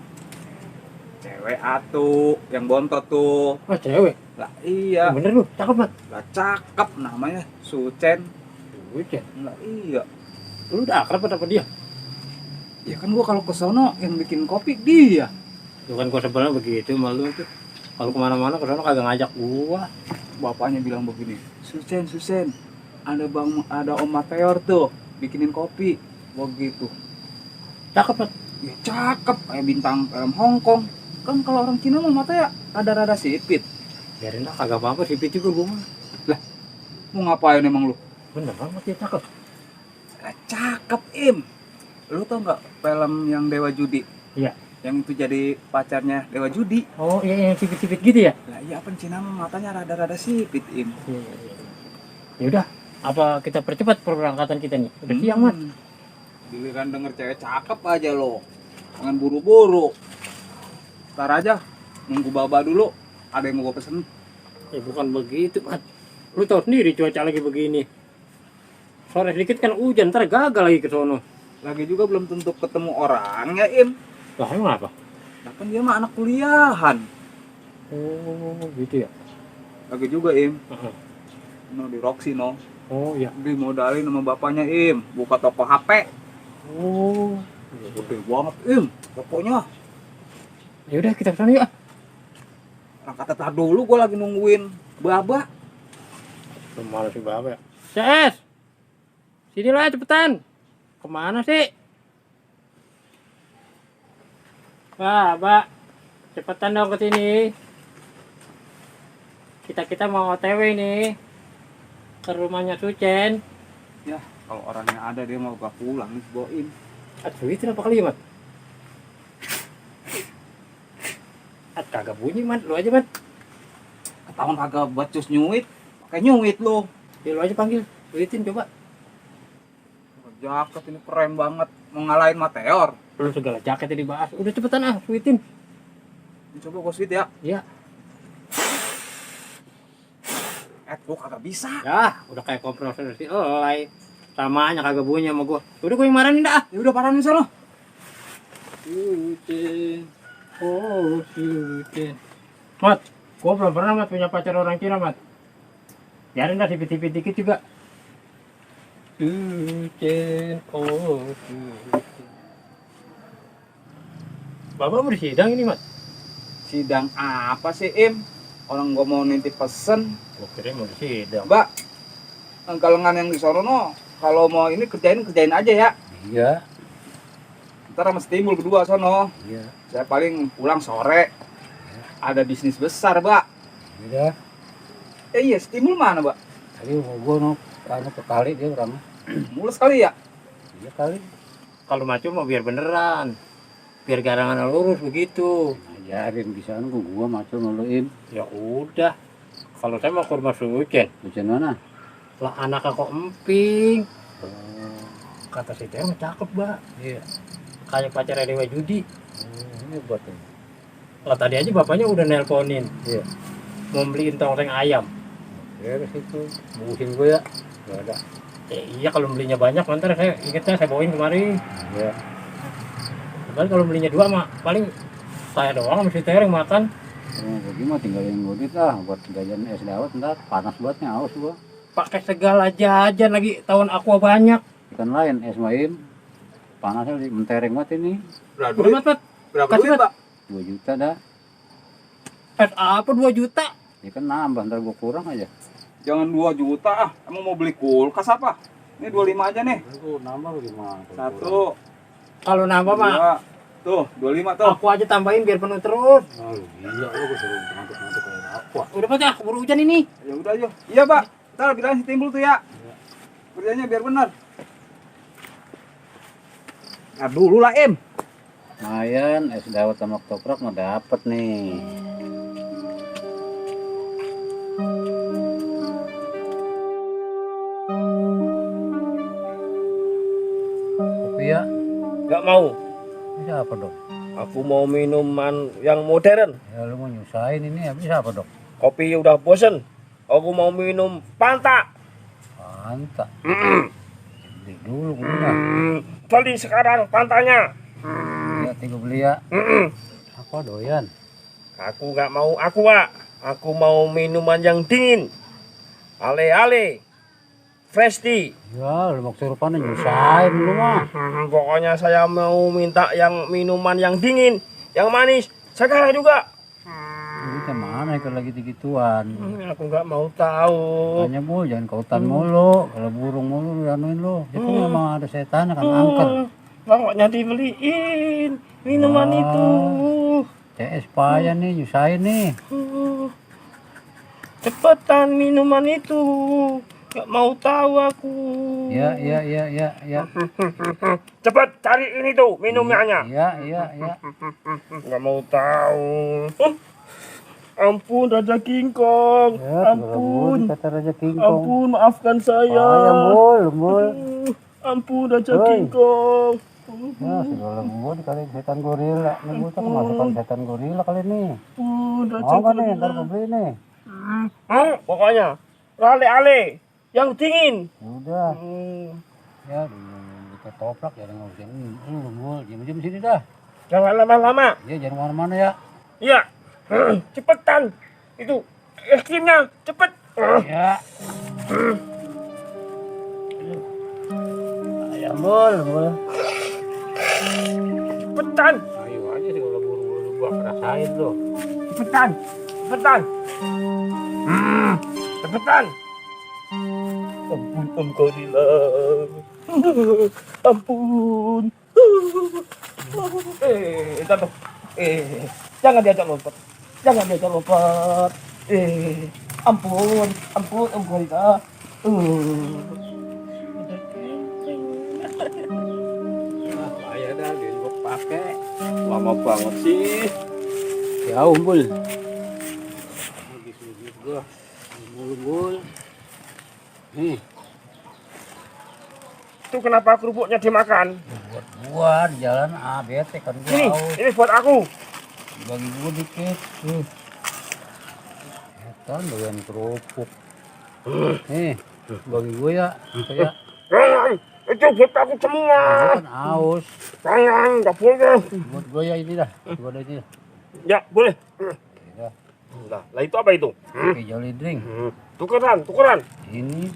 Cewek 1 yang bontot tuh. Oh cewek. Lah iya. Bener lu, cakep Mat. Lah cakep namanya Sucen. Buset. Lah iya. Lu udah akrab apa dia? Ya kan gua kalau ke sono yang bikin kopi dia. Tuh kan gua sebelnya begitu malu tuh. Kalau kemana-mana ke sana kagak ngajak gua. Bapaknya bilang begini, Sucen, ada Om Mateor tuh bikinin kopi. Begitu. Cakep Mat. Ya cakep kayak bintang film Hongkong. Kan kalau orang Cina mah mata ya rada-rada sipit. Biarin lah kagak apa-apa sipit juga gua mah. Mau ngapain emang lu? Bener banget dia cakep. Lah cakep Im. Lu tau nggak film yang Dewa Judi? Iya. Yang itu jadi pacarnya Dewa Judi. Oh iya yang sipit-sipit gitu ya? Lah iya apa Cina mah matanya rada-rada sipit Im. Iya. Ya udah, apa kita percepat perberangkatan kita nih? Udah siang Mat. Giliran denger cewek cakep aja lo. Jangan buru-buru. Ntar aja nunggu baba dulu. Ada yang mau gue pesen. Ya bukan begitu Mat. Lu tahu sendiri cuaca lagi begini. Sore sedikit kan hujan, ntar gagal lagi ke sono. Lagi juga belum tentu ketemu orang ya Im. Lah emang apa? Nah kan dia mah anak kuliahan. Oh gitu ya. Lagi juga Im. Heeh. No di Roxy no. Oh iya. Dimodalin sama bapaknya Im. Buka toko HP. Oh. Gede banget Im. Tokonya. Ya udah kita kesana yuk. Orang kata tar dulu gue lagi nungguin Baba. Kemana sih Bapak ya? CS! Sinilah cepetan. Kemana sih? Mbak, cepetan dong ke sini. Kita mau OTW nih ke rumahnya Sucen. Ya kalau orangnya ada dia mau gak pulang nih Boim. Aduh itu apa kali ya Mat? Kagak bunyi Mat, lu aja Mat. Ketahuan kagak bacus nyuit. Pakai nyuit lo. Ya lu aja panggil, Witin coba. Jaket ini keren banget. Mau ngalahin Mateor. Lu segala jaket yang dibahas. Udah cepetan ah, Witin. Coba gue sweet ya. Ya. Gua kagak bisa. Ya, udah kayak kompresor si Elai. Samanya kagak bunyi sama gua. Udah gua yang marahin dah. Ya udah parahin sana. Sucen. Oh, Sucen. Mat, gua belum pernah Mat punya pacar orang Cina, Mat. Biarin dah tipis-tipis dikit juga. Sucen. Oh, Sucen. Bapak mau disidang ini, Mat? Sidang apa sih Im? Orang gua mau nitip pesen. Gua kira mau disidang. Mbak, kalau yang di sono no, kalau mau ini kerjain aja ya. Iya. Ntar sama Timbul berdua sono. Iya. Saya paling pulang sore. Ada bisnis besar, Mbak. Iya. Iya, Timbul mana, Mbak? Tadi gue no, anu ke kali dia orangnya. Mulus kali ya? Iya kali. Kalau maju mau biar beneran. Biar garangan lurus begitu. Ajarin bisa anu gua macam ngeluin. Ya udah. Kalau saya mau ke rumah Sucen. Hujan mana? Lah anaknya kok emping. Oh, Kata si Teh mah cakep, Mbak. iya. Kayak pacarnya Dewa Judi. Ini buat ini. Lah tadi aja bapaknya udah nelponin. Iya. Mau beliin tongseng ayam. Beres itu. Bungkusin gue ya. Gak ada. Iya kalau belinya banyak nanti saya ingetnya saya bawain kemari. Iya. Padahal kalau belinya dua mah paling saya doang sama si Teh yang makan. Oh, bagaimana tinggalin godit lah buat jajan es dawet ntar panas bangetnya aus gua. Pakai segala jajan lagi tahun aqua banyak. Ikan lain es main. Panasnya di mentereng banget ini. Berapa Udah Mat, Mat. Berapa Kasih, duit, Mat. Mbak? 2 juta dah. Es apa 2 juta? Ya kan nambah ntar gua kurang aja. Jangan 2 juta ah. Emang mau beli kulkas apa? Ini 25 aja nih. Itu nambah gimana? Satu, Kalau nambah mah dua. Tuh, 25 tuh. aku aja tambahin biar penuh terus. Oh, gila lu gua suruh ngantuk-ngantuk kayak aqua. Udah Mat ya, keburu hujan ini. Ya udah aja. Iya, Pak. Ntar bilang si Timbul tuh ya. Kerjanya biar benar. Nah, dulu lah, Im. Lumayan es dawet sama ketoprak mah dapet nih. Kopi ya? Gak mau. Bisa apa dok? Aku mau minuman yang modern. Ya lu mau nyusahin ini ya bisa apa dok? Kopi udah bosen. Aku mau minum Fanta. Mantap. Beli dulu gua. Beli sekarang Fantanya. Ya tinggal beli ya. Apa doyan? Aku gak mau aqua. Aku mau minuman yang dingin. Ale-ale. Fresh tea. Ya lu mau kesurupan nyusahin lu mah. Pokoknya saya mau minta yang minuman yang dingin. Yang manis. Sekarang juga. Kita mana kalau lagi digituan? Aku gak mau tahu. Makanya bu jangan kautan mulu. Kalau burung mulu lu anuin lu. Itu memang ada setan akan angker. Pokoknya dibeliin minuman Wah. itu. CS payah nih nyusahin nih. Cepetan minuman itu. Gak mau tahu aku. Ya. Cepat cari ini tuh minumnya. Ya. Gak mau tahu. Ampun Raja King Kong. Ya, Ampun. kata Raja King Kong. Ampun maafkan saya. Payah lembul. Ampun Raja Oi. King Kong. Ya, sudah lembul kali setan gorila. Nih gua tak kemasukan setan gorila kali ini. Ampun Raja Mau kan nih, King ntar gua beli nih. Pokoknya ale-ale yang dingin. Ya udah, Hmm. ya ketoprak jangan ngurusin lu Bul. Diam sini dah. Jangan lama-lama. Ya jangan kemana-mana ya. Iya. Cepetan. Itu es krimnya cepet. Ya. Ayam Bul. Cepetan. Ayo aja sih kalau buru-buru gua rasain lo. Cepetan. Cepetan. Ampun Om Gorila. Ampun. Tante. Jangan diajak lompat. Ampun Om Gorila. Bahaya dah dia gua pakai. Lama banget sih. Ya Bul. Habis gua. Bul. Nih, Itu kenapa kerupuknya dimakan? buat gua di jalan bete kan gua haus. Ini buat aku. Bagi gua dikit. Etan doyan kerupuk. Nih, bagi gua ya. Saya Jangan. Itu buat aku semua. gua kan haus. Jangan, nggak boleh. Buat gua ya ini dah. Gua ada ini dah. Ya, boleh. Ya, Lah itu apa itu? oke, Jolly drink. Tukeran. Ini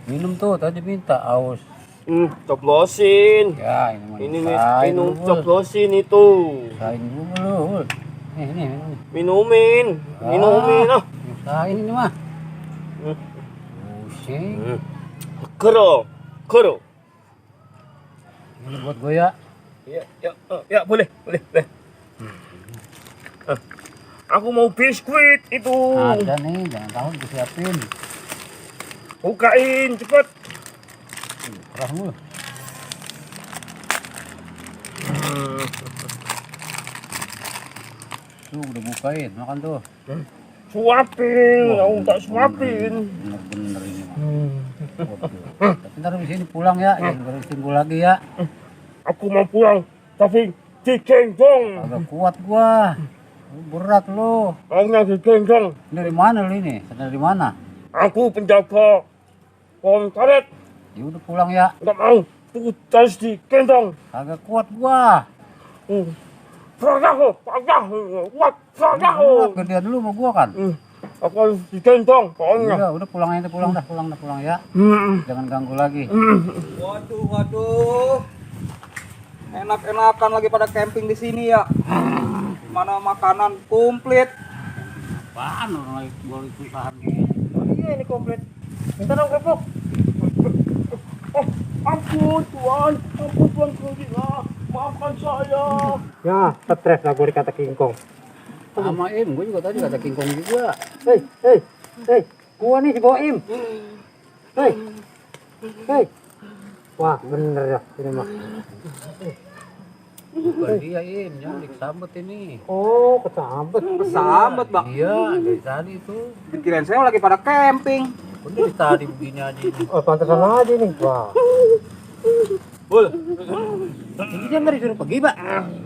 minum tuh tadi minta haus. Coplosin. Ya, ini mah Ini disain minum lu, Bul. coplosin itu. Disain dulu lu. Bul. Nih, minum. Minumin. Ah. Disain ini mah. Pusing. Kero. Ini buat gua ya. Ya, boleh. Aku mau biskuit itu. Ada nih, jangan tahu disiapin. Bukain cepet. Keras mulu. Tuh udah bukain, makan tuh. Suapin, aku tak suapin. Bener-bener ini mah. Waduh. Tapi ntar di sini pulang ya, jangan baru timbul lagi ya. Aku mau pulang, tapi digendong. Agak kuat gua. Berat lu. Hanya digendong. Dari mana lu ini? Dari mana? Aku penjaga pohon karet. Ya udah pulang ya. Nggak mau, aku harus digendong. Agak kuat gua. Padaku. Gedean dulu sama gua kan. Aku harus digendong, pokoknya. Udah pulang aja, pulang ya. Jangan ganggu lagi. Waduh. Enak-enakan lagi pada camping di sini ya. Mana makanan komplit. Apaan orang lagi gua usaha. Iya ini komplit. Minta dong kerupuk. Ampun Tuhan Gorila, maafkan saya. Ya, stres lah gua dikata kingkong. Sama Im, gua juga tadi kata kingkong juga. Hei, gua nih si Boim. Hei. Wah, bener ya ini mah. Bukan dia Im, yang disambet ini. Oh, kesambet. Kesambet, Bang. Iya, dari tadi tuh. Dikirain saya lagi pada camping. Udah dari tadi begini aja ini. Oh, pantesan aja nih. Wah. Bul, Ini dia nggak disuruh pergi, Pak.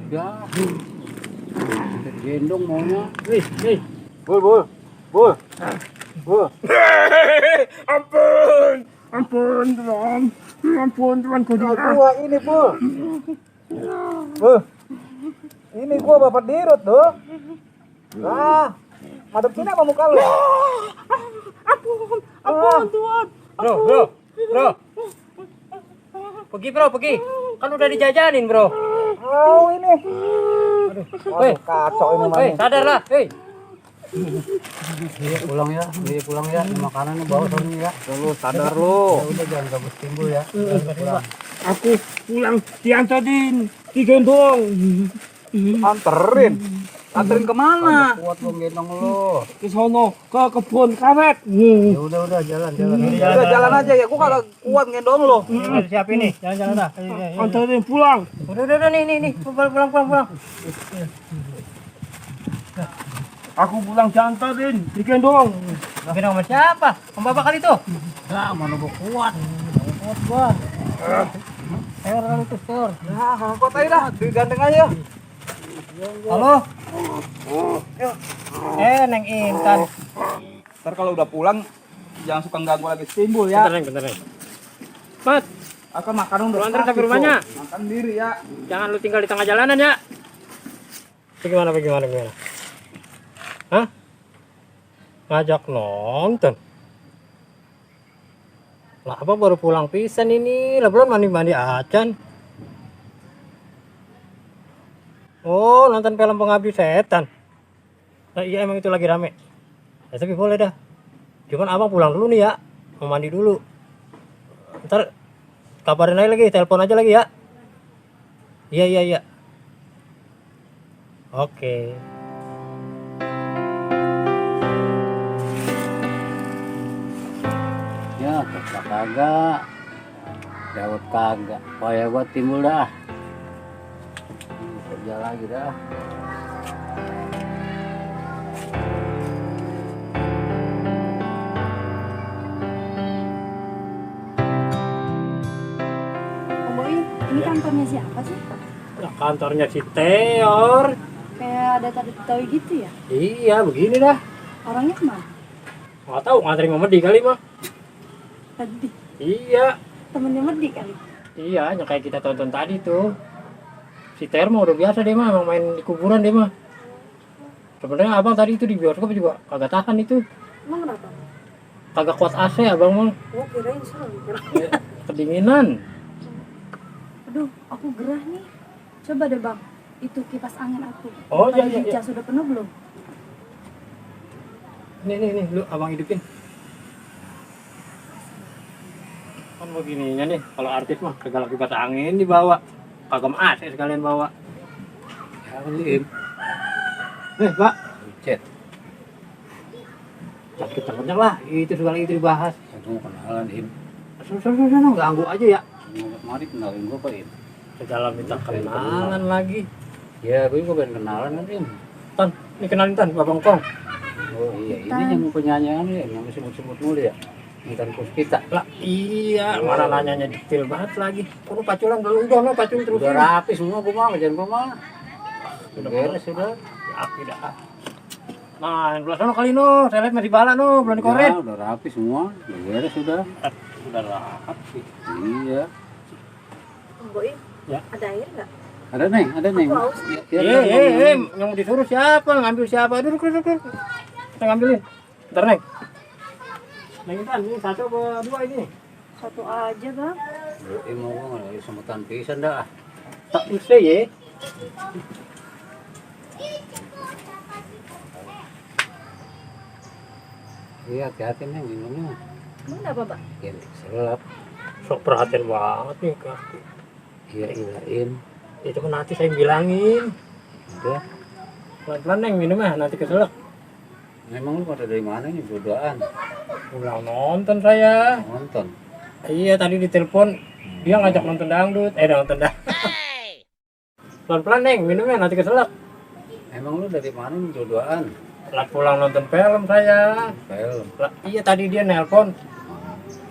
Ya. Udah gendong maunya. Bul. Ampun Tuhan Gorila. Gua ini, Bul. Ini gua bapak dirut, tuh. Nah, madep sini apa muka lu? Ampun Tuhan. Bro. Pergi. Kan udah dijajanin, Bro. Oh, ini. Aduh, kacau ini mah. Sadarlah. Iya pulang ya. Ini makanannya bawa soalnya ya. Lu sadar lu. Ya udah jangan gabus timbul ya. Aku pulang diantarin, digendong. Anterin kemana? Kuat lu gendong lu. Ke sono, ke kebun karet. Ya udah jalan. Udah jalan aja ya, gua kagak kuat ngendong lu. Siapin nih. Jalan dah. Antarin pulang. Udah nih. Pulang. Aku pulang diantarin, digendong. Gendong sama siapa? Sama bapak kali tuh. Nah, mana gua kuat. Kuat gua. Tor. Nah, angkot aja dah, digandeng aja. Halo. Neng Intan. Ntar kalau udah pulang, jangan suka ganggu lagi timbul ya. Bentar, Mat. Aku makan Lu antar sampai rumahnya. Makan diri ya. Jangan lu tinggal di tengah jalanan ya. Bagaimana? Hah? Ngajak nonton. Lah apa baru pulang pisan ini? Lah belum mandi acan. Oh, nonton film Pengabdi Setan. Nah, iya emang itu lagi rame. Ya, tapi boleh dah. Cuman abang pulang dulu nih ya. Mau mandi dulu. Ntar kabarin aja lagi, telepon aja lagi ya. Iya. Oke. Ya, tetap kagak. Dawet kagak. Payah gua timbul dah. Kerja lagi dah. Om Boy, ini kantornya siapa sih? Ya, kantornya si Teor. Kayak ada tanda Betawi gitu ya? Iya, begini dah. Orangnya kemana? Nggak tahu ngantri sama Medi kali mah. Tadi Iya. temennya Medi kali. Iya, yang kayak kita tonton tadi tuh. Si Ter mah udah biasa deh mah, emang main di kuburan deh mah. Sebenarnya abang tadi itu di bioskop juga kagak tahan itu, Emang kenapa? kagak kuat AC abang mah. Oh kirain serem. Ya, kedinginan. Aduh, aku gerah nih. Coba deh bang, itu kipas angin aku. Oh, iya, Tadi iya. dicas sudah penuh belum? Nih, lu abang hidupin. Kan begininya nih, kalau artis mah kagak kipas angin dibawa, kagak AC sekalian bawa. Ya, Im. Pak, Chat. sakit kencang lah, itu segala itu dibahas. Aku mau kenalan, Im. Sudah, ganggu aja ya. Mari kenalin gua, Pak, Im. Segala minta kenalan lagi. Ya, gue juga pengen kenalan kan, Im. Tan, ini kenalin Tan, Bapak Ngkong. Oh iya, ini yang penyanyian ya, yang semut-semut mulu ya. Intan Puspita. Lah iya, mana nanyanya detail banget lagi. Kudu paculan dulu, udah no pacul terus. Udah rapi semua gua mah, jangan gua mah. Udah Beres sudah. Api dah. Nah, yang belah sana kali no, saya lihat masih bala no, belum dikoret. Ya, udah rapi semua. Udah beres sudah. Udah rapi. Iya. Om Boy, Ya. ada air nggak? Ada Neng, ada Neng. Aku haus. Yang disuruh siapa? Ngambil siapa? Duduk. Kita ngambilin. Ntar Neng. Neng Tan, ini satu apa dua ini? Satu aja bang. Ini mau gua lagi semutan pisan dah. Tak usah ya. Iya, hati-hati Neng minumnya. Emang kenapa bang? Ya, selap. Sok perhatian banget nih Kak. Iya, ilain. Ya cuma nanti saya bilangin. Udah. Pelan-pelan Neng minumnya, nanti keselak. Memang lu pada dari mana nih berduaan? Pulang nonton saya. Nonton. Iya tadi ditelepon dia ngajak nonton dangdut. Nonton dangdut. Pelan-pelan Neng minumnya nanti keselak. Emang lu dari mana nih berduaan? Lah pulang nonton film saya. Film. Lah, iya tadi dia nelpon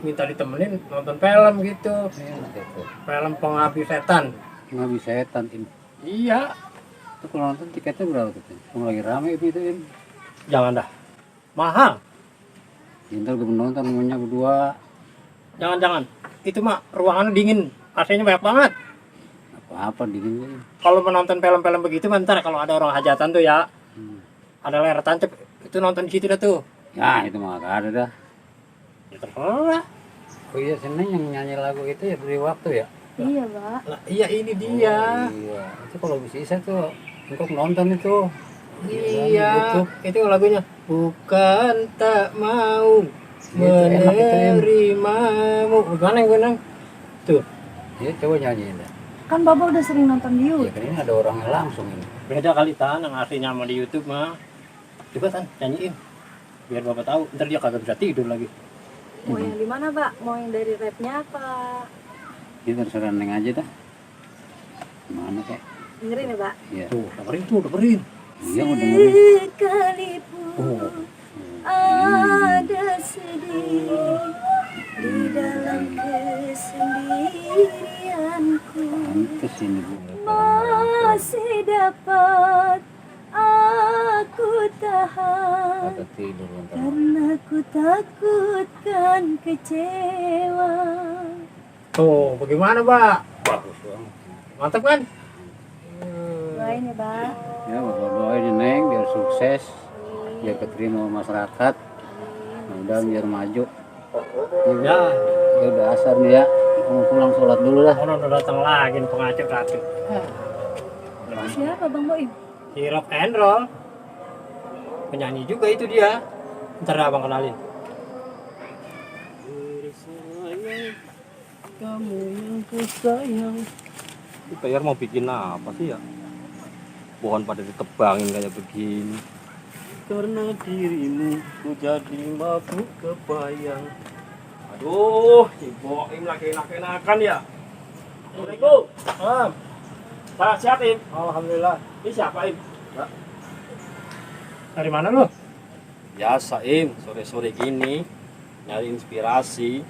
minta ditemenin nonton film gitu. Gitu. Film Pengabdi Setan. Nggak bisa setan, Im. Iya. Itu kalau nonton tiketnya berapa tuh? Kamu lagi rame itu, Im. Jangan dah. Mahal. Ntar gue menonton namanya berdua. Jangan. Itu mah ruangannya dingin. AC-nya banyak banget. Apa-apa dingin gue. Kalau menonton film-film begitu bentar kalau ada orang hajatan tuh ya. Ada layar tancap itu nonton di situ dah tuh. Ya itu mah gak ada dah. Ya terserah. Oh iya Seneng yang nyanyi lagu itu ya beri waktu ya. Iya pak. Lah, iya ini dia. Oh, iya. Itu kalau bisa tuh engkau nonton itu. Iya, itu lagunya bukan tak mau Itu enak itu, Im. menerimamu. Gimana yang gue nang? Tuh, Iya coba nyanyiin dah. Kan bapak udah sering nonton di Ya YouTube. kan ini ada orangnya langsung ini. beda kali Tan yang aslinya sama di YouTube mah. Coba Tan nyanyiin. Biar Bapak tahu, ntar dia kagak bisa tidur lagi. Mau yang di mana pak? Mau yang dari rapnya apa? Ini terserah Neng aja dah. Gimana kek? Dengerin ya pak. Iya. Tuh, dengerin. Iya mau dengerin. Sekalipun ada sedih di dalam kesendirianku, Pantes ini Bu. masih dapat aku tahan Kata tidur ntar. karena ku takutkan kecewa. Tuh, bagaimana, Pak? Bagus banget. Mantap kan? Doain ya bang. Ya bapak doain nih Neng biar sukses, biar keterima masyarakat, mudah biar maju. Ya, Ya udah asar nih ya, mau pulang sholat dulu lah. orang udah datang lagi nih pengacir ratu. Itu siapa bang Boim? Si rock and roll. Penyanyi juga itu dia. Ntar abang kenalin. Kamu yang kusayang. Ini PR mau bikin apa sih ya? Pohon pada ditebangin kayak begini. Karena dirimu ku jadi mabuk kebayang. Aduh, Ibu Im lagi enak-enakan ya. Assalamualaikum. Saya sehat Im. Alhamdulillah. Ini siapa Im? Dari mana lu? Biasa Im, sore-sore gini nyari inspirasi.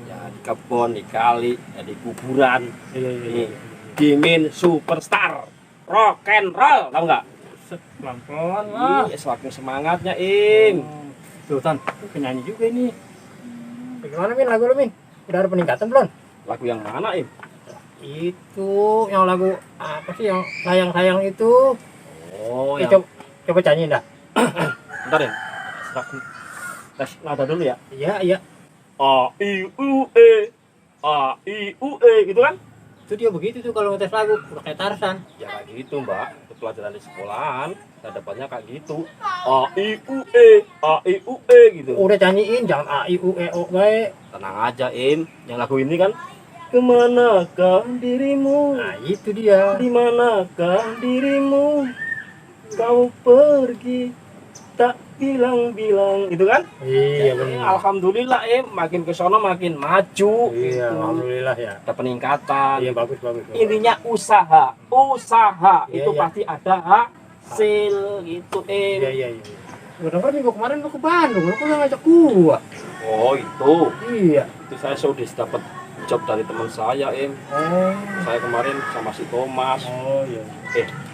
Ya di kebun, di kali, ya di kuburan. Iya, Nih, Dimin Superstar Rock and Roll, tahu nggak? Pelan-pelan lah. Ih, semakin semangatnya Im. Tuh, Tan, penyanyi juga ini. Bagaimana, Min, lagu lu, Min? Udah ada peningkatan belum? Lagu yang mana Im? Itu, yang lagu apa sih yang sayang-sayang itu? Oh, Eh, yang coba nyanyiin dah. bentar ya. Tes nada dulu ya. Iya, iya. A I U E A I U E gitu kan? Itu dia begitu tuh kalau ngetes lagu, udah kayak Tarsan. Ya kayak gitu Mbak, itu pelajaran di sekolahan, dapatnya kayak gitu. A I U E gitu. Udah nyanyiin, jangan A I U E O bae. Tenang aja Im, yang lagu ini kan kemanakah dirimu? Nah, itu dia. Di manakah dirimu? Kau pergi tak bilang-bilang, gitu kan? Iya, Jadi, benar. alhamdulillah makin ke sono makin maju. Iya, gitu. alhamdulillah ya. Ada peningkatan. Iya, bagus, bagus. bagus. Intinya usaha Iya, itu iya. pasti ada hasil gitu Iya, iya, iya. Gue denger minggu kemarin lu ke Bandung, lu kok nggak ngajak gua? Oh itu Iya. saya sudah dapat job dari teman saya Oh, saya kemarin sama si Thomas. oh iya.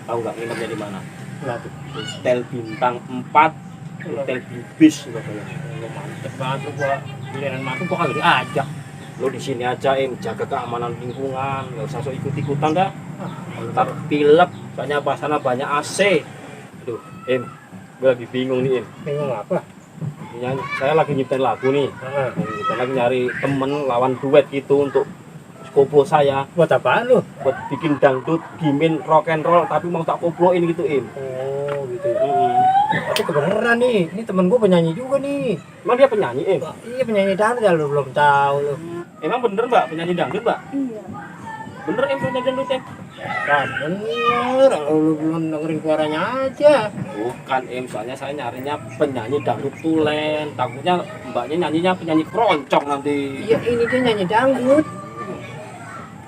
Tahu nggak nginepnya di mana? Nah, tuh. Hotel bintang 4, hotel Bibis Surabaya. Lu mantep banget lu gua. Giliran masuk gua kagak diajak. Lo di sini aja jaga keamanan lingkungan, nggak usah sok ikut-ikutan dah. Ntar pilek, soalnya sana banyak AC. Aduh, gue lagi bingung nih Bingung apa? Saya lagi nyiptain lagu nih. Heeh. Kita lagi nyari temen lawan duet gitu untuk koplo saya. Buat apaan lu? Buat bikin dangdut, gimin, rock and roll, tapi mau tak koploin gitu Oh, gitu. Tapi kebenaran nih, ini temen gua penyanyi juga nih. Emang dia penyanyi Iya, penyanyi dangdut ya, lu belum tahu lu. Emang bener mbak penyanyi dangdut mbak? Iya. Bener penyanyi dangdut Kan bener, kalau lu belum dengerin suaranya aja. Bukan soalnya saya nyarinya penyanyi dangdut tulen. Takutnya mbaknya nyanyinya penyanyi keroncong nanti. Iya, ini dia nyanyi dangdut.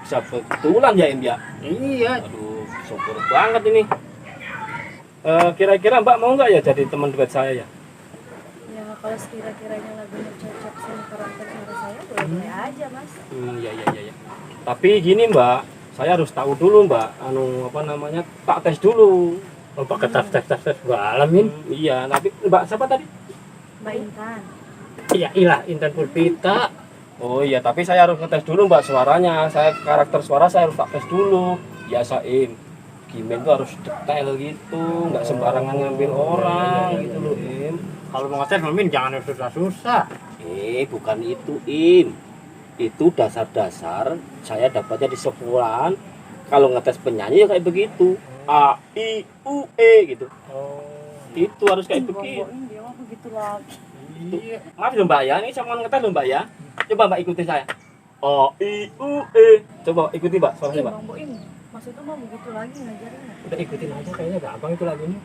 Bisa betulan ya ya? Iya. Aduh, syukur banget ini. Kira-kira mbak mau nggak ya jadi teman duet saya ya? Ya kalau sekira-kiranya lagunya cocok sama karakter suara saya, boleh aja mas. Iya. Tapi gini mbak, saya harus tahu dulu mbak, apa namanya, tak tes dulu. Oh, pakai tes gua alamin. Iya, tapi mbak siapa tadi? Mbak Intan. Iya, ilah Intan Pulpita. Oh iya, tapi saya harus ngetes dulu mbak suaranya. Saya karakter suara saya harus tak tes dulu. Biasain. Gimen tuh harus detail gitu, nggak sembarangan ngambil orang gitu loh Kalau mau ngetes Min jangan yang susah-susah. Bukan itu itu dasar-dasar saya dapatnya di sekolahan. Kalau ngetes penyanyi ya kayak begitu, A I U E gitu. Oh. Itu harus kayak Bang begitu. Boim dia mah begitu lagi. Iya. Maaf ya mbak ya, ini sama ngetes loh mbak ya. Coba mbak ikuti saya. A I U E. Coba ikuti mbak suaranya mbak. Bang Boim, maksudnya mah begitu lagi ngajarinnya. Udah ikutin aja, kayaknya gampang itu lagunya.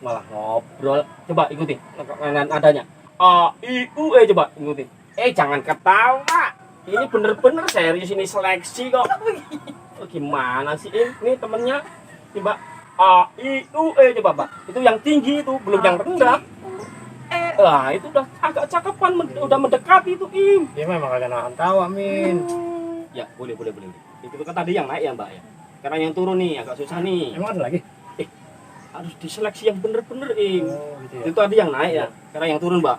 Malah ngobrol. Coba ikuti nadanya. A I U E coba ikuti. Jangan ketawa. Ini bener-bener serius ini seleksi kok. Oh, gimana sih ini temennya? Coba A I U E coba Pak. Itu yang tinggi itu, belum yang rendah. Itu udah agak cakepan, udah mendekati itu Dia memang kagak nahan tawa, Min. Ya, boleh. Itu kan tadi yang naik ya, Mbak ya. Karena yang turun nih agak susah nih. Emang ada lagi? Harus diseleksi yang bener-bener, Oh, gitu ya. Itu tadi yang naik ya. Karena yang turun, Mbak.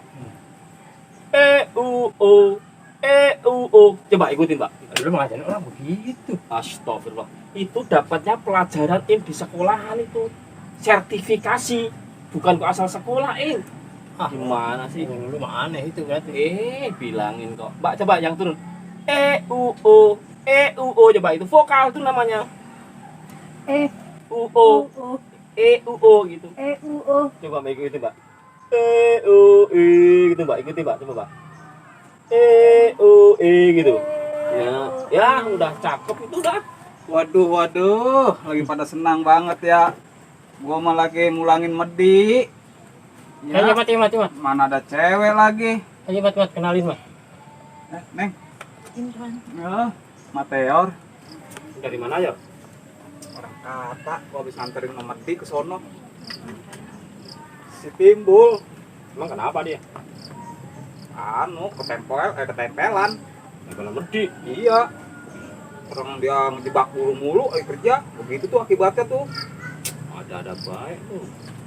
E U O Coba ikutin, Pak. Lu ngajarin orang begitu. Astagfirullah. Itu dapatnya pelajaran Im di sekolahan itu. Sertifikasi. Bukan kok asal sekolah, Im. Gimana sih? Lu mah aneh itu berarti. Bilangin kok. Mbak, coba yang turun. Coba itu vokal tuh namanya. E U U O O gitu. E U O. Coba Mbak ikutin, Mbak. Gitu, Mbak. Ikutin, Mbak. Coba, Mbak. Gitu. Ya, udah cakep itu udah. Waduh, lagi pada senang banget ya. Gua mah lagi mulangin medi. Ayo Ya, mati. mana ada cewek lagi. Ayo mat kenalin mah. Neng, Imran. ya, Mateor. Dari mana ya? Orang kata, gua habis nganterin nomor di ke sono. Si Timbul, Emang kenapa dia? ketempelan. Belum medi. Iya. Orang dia ngejebak mulu kerja. Begitu tuh akibatnya tuh. Ada baik tuh.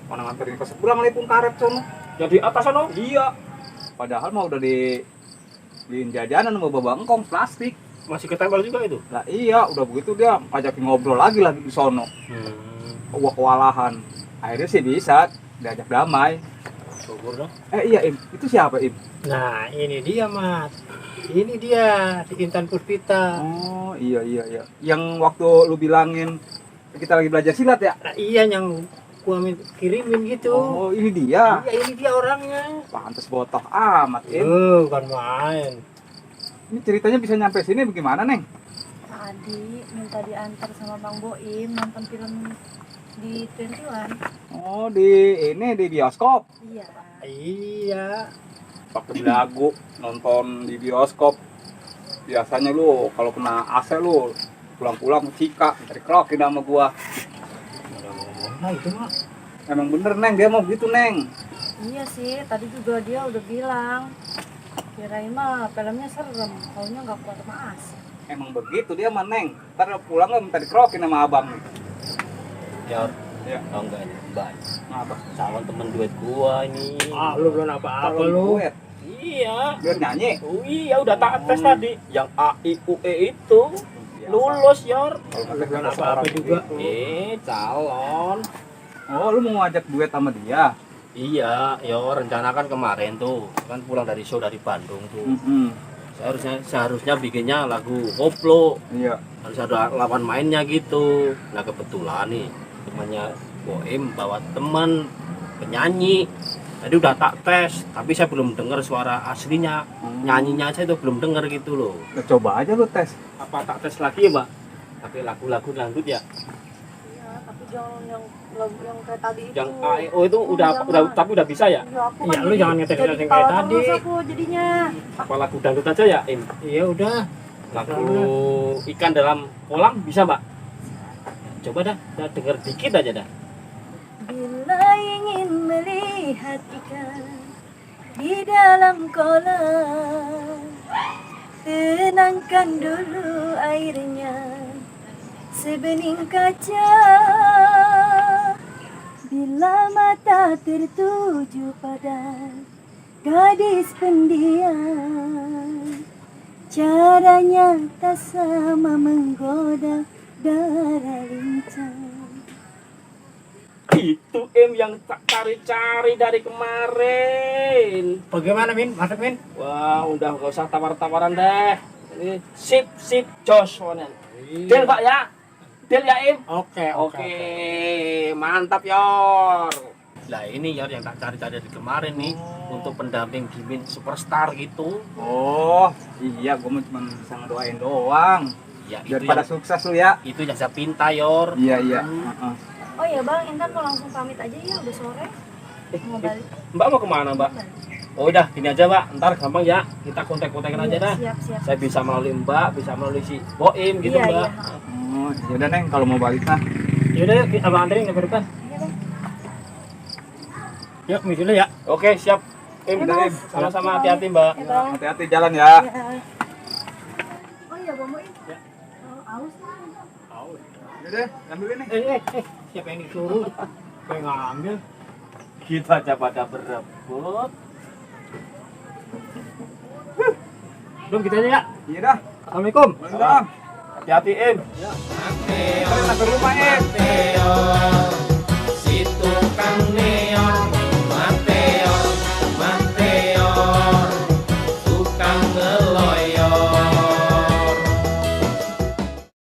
Mana nganterin ke seberang lepung karet sono. Jadi atas sono. Iya. Padahal mah udah di jajanan sama bawa engkong plastik. Masih ketempel juga itu. Lah iya, udah begitu dia ajakin ngobrol lagi di sono. Gua kewalahan. Akhirnya sih bisa diajak damai. Syukur dong. Iya Im, itu siapa Im? Nah, ini dia, Mat. Ini dia si Intan Puspita. Oh iya. Yang waktu lu bilangin kita lagi belajar silat ya? Nah, iya yang gua kirimin gitu. Oh ini dia. Iya, ini dia orangnya. Pantes botoh amat Im. Bukan main. Ini ceritanya bisa nyampe sini bagaimana Neng? Tadi minta diantar sama Bang Boim nonton film di 21. Oh di bioskop. Iya. Iya. Pakai belagu nonton di bioskop. Biasanya lu kalau kena AC lu pulang-pulang cika cari krokin sama gua. Nah, itu mah. Emang bener Neng, dia mau gitu Neng. Iya sih, tadi juga dia udah bilang. Kirain mah filmnya serem, taunya nggak kuat sama asik. Emang begitu dia mah Neng. Ntar pulang lu minta dikrokin sama abang. Ya, Ya. tau enggak ini? Mbak. Apa? Calon temen duet gua ini. Lu belum apa-apa Kalau lu. duet, Iya. biar nyanyi. Oh iya udah tak tes tadi. Yang A I U E itu lulus, Yor. Kalau Lu ngetes belum sama apa-apa orang juga. gitu. Calon. Oh, lu mau ngajak duet sama dia? Iya, rencana kan kemarin tuh, kan pulang dari show dari Bandung tuh. Seharusnya bikinnya lagu koplo, Iya. harus ada lawan mainnya gitu. Nah kebetulan nih temannya Boim bawa teman penyanyi. Tadi udah tak tes, tapi saya belum dengar suara aslinya. Nyanyinya aja itu belum dengar gitu loh. Ya, coba aja lu tes. Apa tak tes lagi ya, Mbak? Pakai lagu-lagu dangdut ya? Iya, tapi jangan yang lagu yang kayak tadi itu. Yang AEO itu udah tapi udah bisa ya? Iya, aku Iya, kan lu jadi- jangan ngetes jadi yang kayak ketawa tadi. terus aku jadinya. Apa lagu dangdut aja ya, Im? Iya udah. Lagu ikan dalam kolam bisa, Mbak? Coba dah denger dikit aja dah. Bila ingin melihat ikan di dalam kolam, tenangkan dulu airnya sebening kaca. Bila mata tertuju pada gadis pendiam, caranya tak sama menggoda darah lincah. Itu yang tak cari-cari dari kemarin. Bagaimana, Min? Masuk, Min? Wah, udah gak usah tawar-tawaran deh. Ini sip jos soalnya. Deal, Pak ya? Deal ya, Im? Oke, mantap, Yor. Lah ini Yor yang tak cari-cari dari kemarin nih, untuk pendamping Gimin Superstar gitu. Oh, iya, gua cuma bisa ngedoain doang. Ya Biar itu pada yang sukses lu ya. itu yang saya pinta, Yor. Iya. Oh ya Bang, Intan mau langsung pamit aja ya, udah sore. Mau balik. Mbak mau kemana, Mbak? Oh udah, gini aja, Mbak. Ntar gampang ya, kita kontak-kontakin aja dah. Siap. Saya bisa melalui Mbak, bisa melalui si Boim gitu, Iya, Mbak. iya. Oh, yaudah Neng, kalau mau balik nah. Yaudah, yuk, abang anterin ke depan. Iya, Bang. Yuk, misi dulu ya. Oke, siap. Im, Udah, Im. Im. Sama-sama hati-hati, Mbak. Ya, Bang. Hati-hati jalan ya. Ya. Oh iya, Bang Boim. Ya. Aus nih. Yaudah, ambilin nih. Siapa yang disuruh? Kayak ngambil. Kita aja pada berebut. Belum kita aja ya. Iya dah. Assalamualaikum. Waalaikumsalam. Hati-hati, Im. Kalian ke rumah, Em.